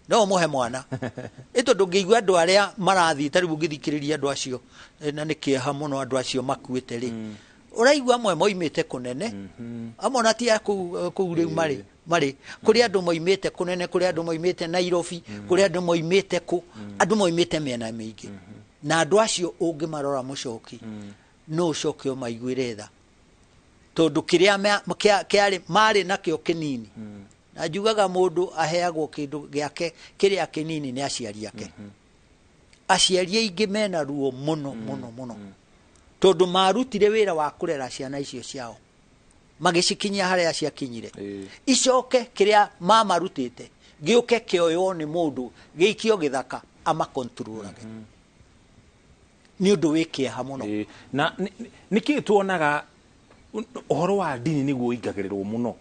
no ũmũhe mwana, ĩ tondũ ngĩigua andũ arĩa marathiĩ, ta rĩu ũngĩthikĩrĩria andũ acio, na nĩ kĩeha mũno, andũ acio makuĩte rĩ, ũraigua amwe moimĩte kũnene, amwe ona ti a kũu kũu rĩu marĩ kũrĩ andũ moimĩte kũnene, kũrĩ andũ moimĩte Nairobi, kũrĩ andũ moimĩte kũ, andũ moimĩte mĩena mĩingĩ. Na andũ acio ũngĩmarora, mũcoki, no ũcoke ũmaiguĩre tha, tondũ kĩrĩa kĩarĩ marĩ nakĩo kĩnini, na njugaga mũndũ aheagwo kĩndũ gĩake kĩrĩa kĩnini nĩ aciari ake. Aciari aingĩ mena ruo mũno mũno mũno, tondũ marutire wĩra wa kũrera ciana icio ciao magĩcikinyia harĩa ciakinyire, icoke kĩrĩa mamarutĩte gĩũke kĩoywo nĩ mũndũ, gĩikio gĩthaka amakontrolage. Nĩ ũndũ wĩ kĩeha mũno. Na nĩkĩ tuonaga ũhoro wa ndini nĩguo ũingagĩrĩrwo mũno?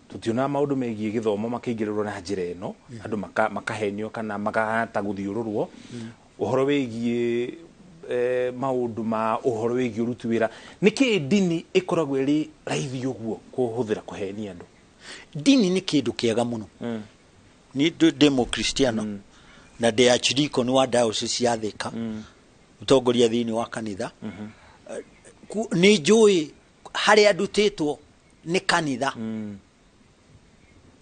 Tũtionaga maũndũ megiĩ gĩthomo makĩingĩrĩrwo na njĩra ĩno, andũ makahenio kana makahata gũthiũrũrwo ũhoro wĩgiĩ maũndũ ma ũhoro wĩgiĩ ũruti wĩra. Nĩkĩ ndini ĩkoragwo ĩrĩ raithi ũguo kũhũthĩra kũhenia andũ? Ndini nĩ kĩndũ kĩega mũno. Ni ndĩ mũkristiano na ndĩ archdeacon wa diocese ya Thika, mũtongoria thĩinĩ wa kanitha. Nĩ njũĩ harĩa ndutĩtwo nĩ kanitha,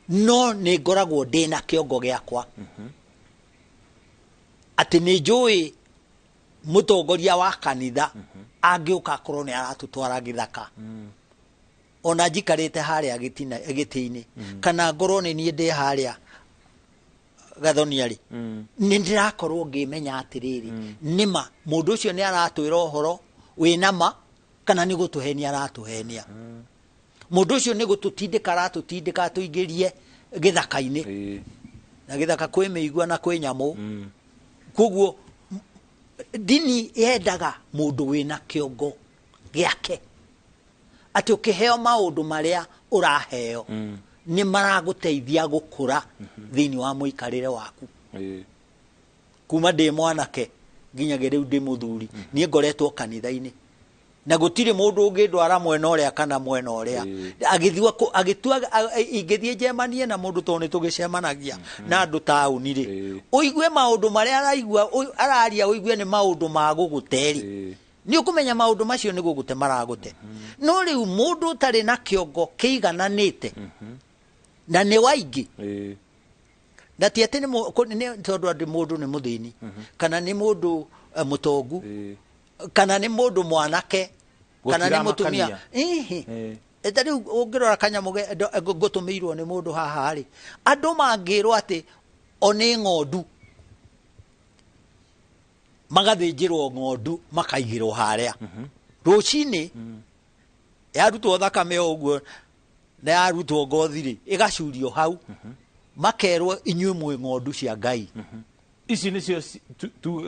no nĩ ngoragwo ndĩna kĩongo gĩakwa atĩ nĩ njũĩ mũtongoria wa kanitha angĩũka akorwo nĩ aratũtwara gĩthaka, ona njikarĩte harĩa gĩtĩ-inĩ, kana ngorwo nĩ niĩ ndĩ harĩa gathonia rĩ, nĩ ndĩrakorwo ngĩmenya atĩrĩrĩ, nĩma mũndũ ũcio nĩ aratwĩra ũhoro wĩna ma kana nĩ gũtũhenia aratũhenia. Mũndũ ũcio nĩ gũtũtindĩka aratũtindĩka atũingĩrie gĩthaka-inĩ, na gĩthaka kwĩ mĩigua na kwĩ nyamũ. Koguo ndini yendaga mũndũ wĩna kĩongo gĩake, atĩ ũkĩheo maũndũ marĩa ũraheo nĩ maragũteithia gũkũra thĩinĩ wa mũikarĩre waku. Kuma ndĩ mwanake Nginyagia rĩu ndĩ mũthuri, niĩ ngoretwo kanitha-inĩ na gũtirĩ mũndũ ũngĩndwara mwena ũrĩa kana mwena ũrĩa agĩthua agĩtua ingĩthiĩ njemanie na mũndũ, tondũ nĩ tũgĩcemanagia na andũ taũni rĩ, ũigue maũndũ marĩa araigua araria, ũigue nĩ maũndũ ma gũgũte-rĩ, nĩ ũkũmenya maũndũ macio nĩ gũgũte maragũte. No rĩu mũndũ ũtarĩ na kĩongo kĩigananĩte na nĩ waingĩ, na ti atĩ nĩ tondũ atĩ mũndũ nĩ mũthĩni kana nĩ mũndũ mũtongu kana nĩ mũndũ mwanake kana nĩ mũtumia. Gũtiramakania. Ihi. Ta rĩu ũngĩrora kanyamũ ngũtũmĩirwo nĩ mũndũ haha rĩ, andũ mangĩrwo atĩ o nĩ ng'ondu, magathĩnjĩrwo ng'ondu, makaigĩrwo harĩa rũcinĩ, yarutwo thakame o ũguo na yarutwo ngothi rĩ, ĩgacurio hau, makerwo, "Inyuĩ mwĩ ng'ondu cia Ngai." Ici nĩcio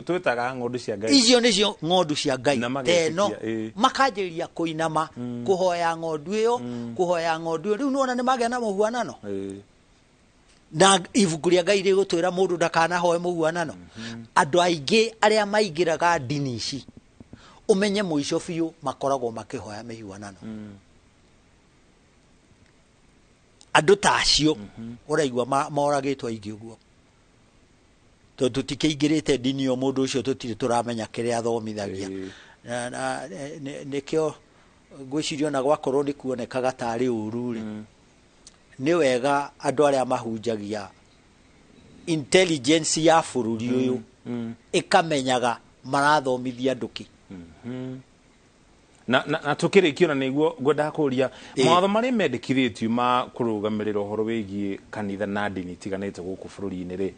twĩtaga ng'ondu cia Ngai. Icio nĩcio ng'ondu cia Ngai. Na ta ĩno. magetĩkia, Makanjĩrĩria kũinama kũhoya ng'ondu ĩyo, kũhoya ng'ondu ĩyo. Rĩu nĩwona nĩ magĩa na mũhuanano, na ibuku rĩa Ngai rĩgũtwĩra mũndũ ndakanahoe mũhuanano. Andũ aingĩ arĩa maingĩraga ndini ici, ũmenye mũico biũ makoragwo makĩhoya mĩhuanano. Andũ ta acio ũraigua moragĩtwo aingĩ ũguo, tondũ tũtikĩingĩrĩte ndini ĩyo, mũndũ ũcio tũtirĩ tũramenya kĩrĩa athomithagia. Na nĩkĩo ngwĩciria ona gwakorwo nĩ kuonekaga tarĩ ũru rĩ, nĩ wega andũ arĩa mahunjagia, intelligence ya bũrũri ũyũ ĩkamenyaga marathomithia andũ kĩ. Na tukĩrĩkia, na nĩguo ngwendaga kũria, mawatho marĩa mendekithĩtio ma kũrũgamĩrĩra ũhoro wĩgiĩ kanitha na ndini itiganĩte gũkũ bũrũri-inĩ rĩ,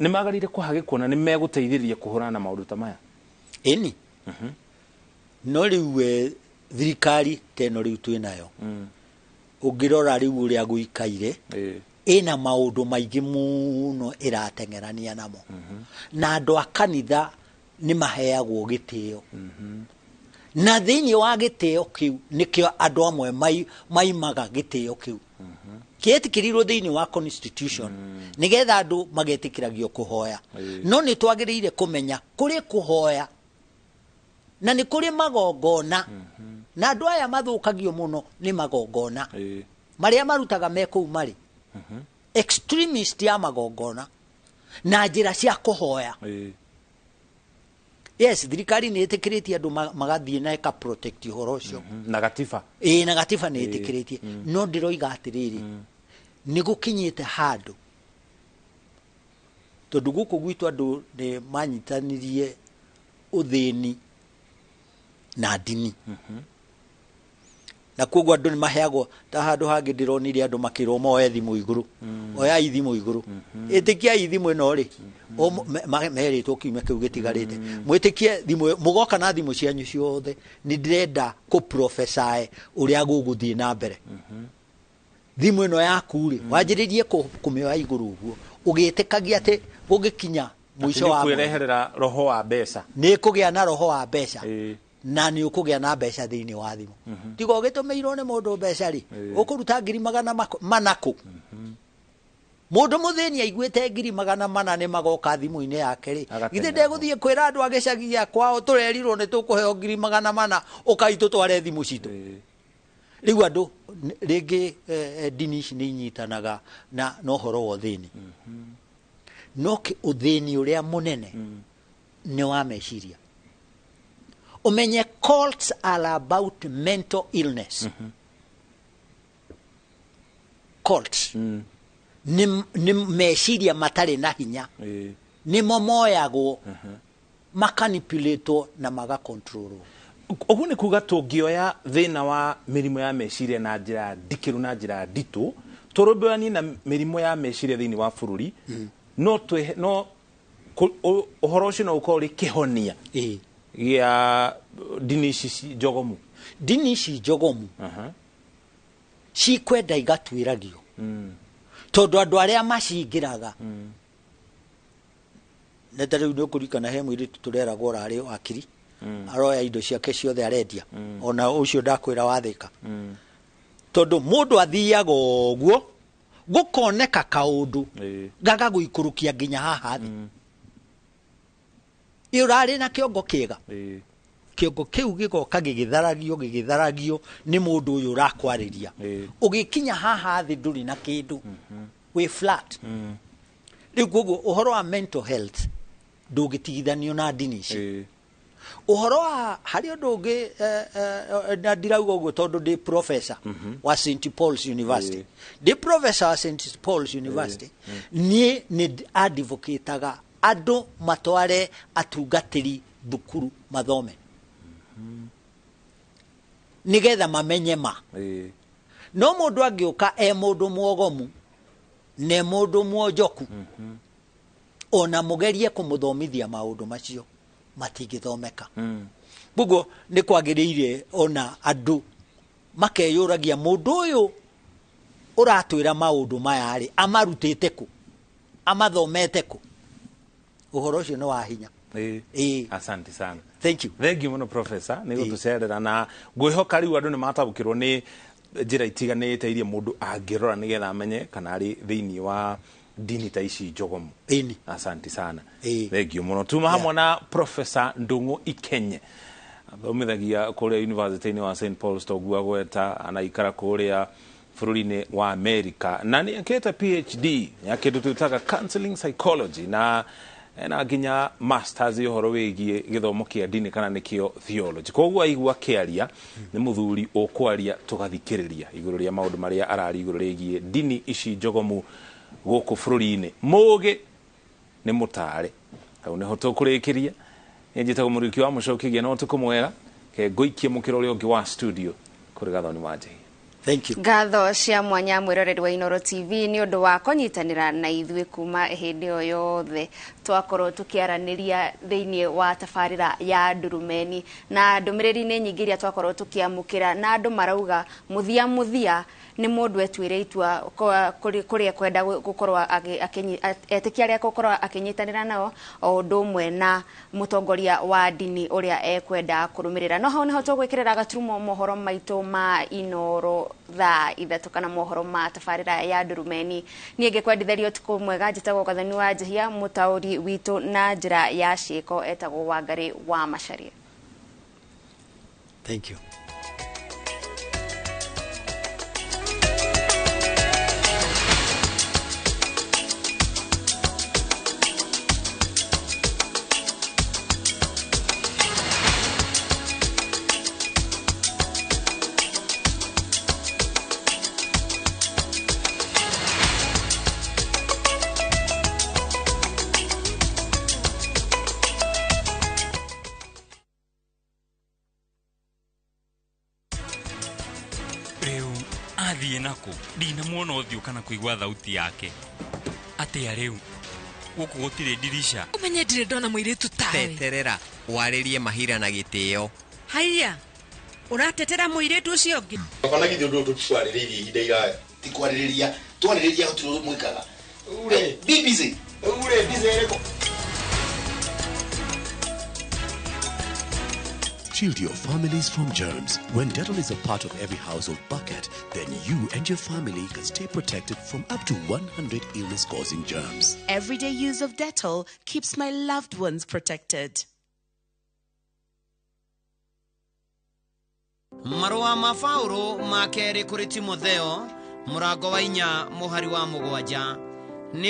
nĩ magĩrĩire kũhagĩkwo na nĩ megũteithĩrĩria kũhũrana na maũndũ ta maya? Ĩni, no rĩu thirikari ta ĩno rĩu twĩ nayo, ũngĩrora rĩu ũrĩa gũikaire, ĩna maũndũ maingĩ mũno ĩrateng'erania namo, na andũ a kanitha nĩ maheagwo gĩtĩo, na thĩinĩ wa gĩtĩo kĩu nĩkĩo andũ amwe maimaga gĩtĩo kĩu kĩetĩkĩrirwo thĩinĩ wa constitution, nĩgetha andũ magetĩkĩragio kũhoya. No nĩ twagĩrĩire kũmenya kũrĩ kũhoya na nĩ kũrĩ magongona, na andũ aya mathũkagio mũno nĩ magongona marĩa marutaga me kũu, marĩ extremist ya magongona na njĩra cia kũhoya. Yes, thirikari nĩ ĩtĩkĩrĩtie andũ magathiĩ na ĩka protect ũhoro ũcio. Na gatiba. Ĩĩ, na gatiba nĩ ĩtĩkĩrĩtie, no ndĩroiga atĩrĩrĩ, nĩ gũkinyĩte handũ, tondũ gũkũ gwitũ andũ nĩ manyitanirie ũthĩni na ndini, na koguo andũ nĩ maheagwo ta handũ hangĩ ndĩronire andũ makĩrwo moe thimũ igũrũ, oyai thimũ igũrũ, ĩtĩkiai thimũ ĩno rĩ, merĩtwo kiumia kĩu gĩtigarĩte mwĩtĩkie thimũ, mũgoka na thimũ cianyu ciothe, nĩ ndĩrenda kũ prophesy ũrĩa gũgũthiĩ na mbere. Thimũ ĩno yaku rĩ, wanjĩrĩrie kũmĩoya igũrũ ũguo ũgĩtĩkagia atĩ gũgĩkinya mũico wa mweri, kwĩreherera roho wa mbeca. Nĩ kũgĩa na roho wa mbeca, na nĩ ũkũgĩa na mbeca thĩinĩ wa thimũ, tiga ũgĩtũmĩirwo nĩ mũndũ mbeca rĩ, ũkũruta ngiri 400 kũ? Mũndũ mũthĩni aiguĩte 400,000 nĩ magoka thimũ-inĩ yake rĩ, Agateng'era. Githĩ ndegũthiĩ kwĩra andũ a gĩcagi gĩa kwao, "Tũrerirwo nĩ tũkũheo 400,000, ũkai tũtware thimũ citũ"? Rĩu andũ rĩngĩ ndini ici nĩ inyitanaga na ũhoro wa ũthĩni, no ũthĩni ũrĩa mũnene nĩ wa meciria. Ũmenye cults are about mental illness. Cults nĩ meciria matarĩ na hinya, nĩmo moyagwo, makanipulatewo na magakontrolwo. Ũguo nĩ kuga tũngĩoya thĩna wa mĩrimũ ya meciria na njĩra ndikĩru na njĩra nditũ, tũrũmbũyanie na mĩrimũ ya meciria thĩinĩ wa bũrũri, no twĩhe no ũhoro ũcio no ũkorwo ũrĩ kĩhonia gĩa ndini ici njogomu. Ndini ici njogomu cikwenda igatuĩragio, tondũ andũ arĩa macingĩraga nĩ ta rĩu nĩ ũkũririkana he mũirĩtu tũreragwo ũrarĩ wakiri, aroya indo ciake ciothe arendia, ona ũcio ndakwĩra wathĩka, tondũ mũndũ athiaga ũguo gũkoneka kaũndũ gagagũikũrũkia nginya haha thĩ. Ĩ ũrarĩ na kĩongo kĩega, kĩongo kĩu gĩgoka gĩgĩtharagio nĩ mũndũ ũyũ ũrakwarĩria. Ũgĩkinya haha thĩ ndũrĩ na kĩndũ, wĩ flat. Rĩu koguo ũhoro wa mental health ndũngĩtigithanio na ndini ici. Ũhoro wa harĩ ũndũ ũngĩ, na ndirauga ũguo tondũ ndĩ professor wa St Paul's University, ndĩ professor wa St Paul's University, niĩ nĩ advocataga andũ matware atungatĩri thukuru mathome nĩgetha mamenye ma. No mũndũ angĩũka e mũndũ mwogomu ne mũndũ mwonjoku, ona mũgerie kũmũthomithia maũndũ macio matingĩthomeka. Koguo nĩ kwagĩrĩire ona andũ makeyũragia mũndũ ũyũ ũratwĩra maũndũ maya rĩ, amarutĩte kũ, amathomete kũ? Ũhoro ũcio nĩ wa hinya. Asante sana. Thank you. Thank you mũno professor nĩ gũtũcerera, na ngwĩhoka rĩu andũ nĩ mataũkĩrwo nĩ njĩra itiganĩte iria mũndũ angĩrora nĩgetha amenye kana arĩ thĩinĩ wa ndini ta ici njogomu. Asante sana. Thank you mũno. Tuma hamwe na Professor Ndung'u Ikenye, athomithagia kũrĩa University-inĩ wa St Paul's toguo agweta, anaikara kũrĩa bũrũri-inĩ wa America, na nĩ ekĩte PhD ya kĩndũ twĩtaga counseling psychology, na ena nginya masters ya ũhoro wĩgiĩ gĩthomo kĩa ndini kana nĩkĩo theology. Koguo aigua akĩaria nĩ mũthuri ũkwaria tũgathikĩrĩria igũrũ rĩa maũndũ marĩa araria igũrũ rĩgiĩ ndini ici njogomu gũkũ bũrũri-inĩ. Mũgĩ nĩ mũtare. Hau nĩho tũkũrĩkĩria. Niĩ njĩtagwo Mũriũki wa Mũcoki, gĩa na ũtukũ mwega. Ke ngũikie mũkĩra ũrĩa ũngĩ wa studio kũrĩ Gathoni wa Njĩhia. Thank you. Ngatho cia mwanya mwĩroreri wa Inooro TV nĩ ũndũ wa kũnyitanĩra na ithuĩ kuma hĩndĩ ĩyo yothe twakorwo tũkĩaranĩria thĩinĩ wa tabarĩra ya Ndurumeni, na ndũmĩrĩri nĩ nyingĩ iria twakorwo tũkĩamũkĩra, na andũ marauga mũthia mũthia nĩ mũndũ etuĩre itua kũrĩa kwenda gũkorwo etĩkia arĩa gũkorwo akĩnyitanĩra nao, o ũndũ ũmwe na mũtongoria wa ndini ũrĩa ekwenda kũrũmĩrĩra. No hau nĩho tũgwĩkĩrĩra gaturumo mohoro maitũ ma Inooro thaa 3 kana mohoro ma tabarĩra ya Ndurumeni. Niĩ ngĩkwendithĩria ũtukũ mwega, njĩtagwo Gathoni wa Njĩhia, mũtaũri witũ na njĩra ya ciĩko etagwo Wangarĩ wa Macharia. Thank you. Ndinamuona ũthiũ kana kũigua thauti yake. Atĩa rĩu gũkũ gũtirĩ ndirisha. Ũmenye ndirĩ ndona mũirĩtu tawe. Teterera warĩrie mahira na gĩtĩo. Haiya, ũratetera mũirĩtu ũcio ũngĩ. Baba na githĩ ũndũ ũyũ tũkwarĩrĩirie ihinda iraya. Ti kwarĩrĩria, twarĩrĩria gũtirĩ ũndũ mwĩkaga. Ure, be busy. Ure, busy ĩrĩkũ? Shield your families from germs. When Dettol is a part of every household bucket, then you and your family can stay protected from up to 100 illness-causing germs. Everyday use of Dettol keeps my loved ones protected. Marũa ma Paũlũ ma kerĩ kũrĩ Timotheo, mũrango wa 4 mũhari wa 7.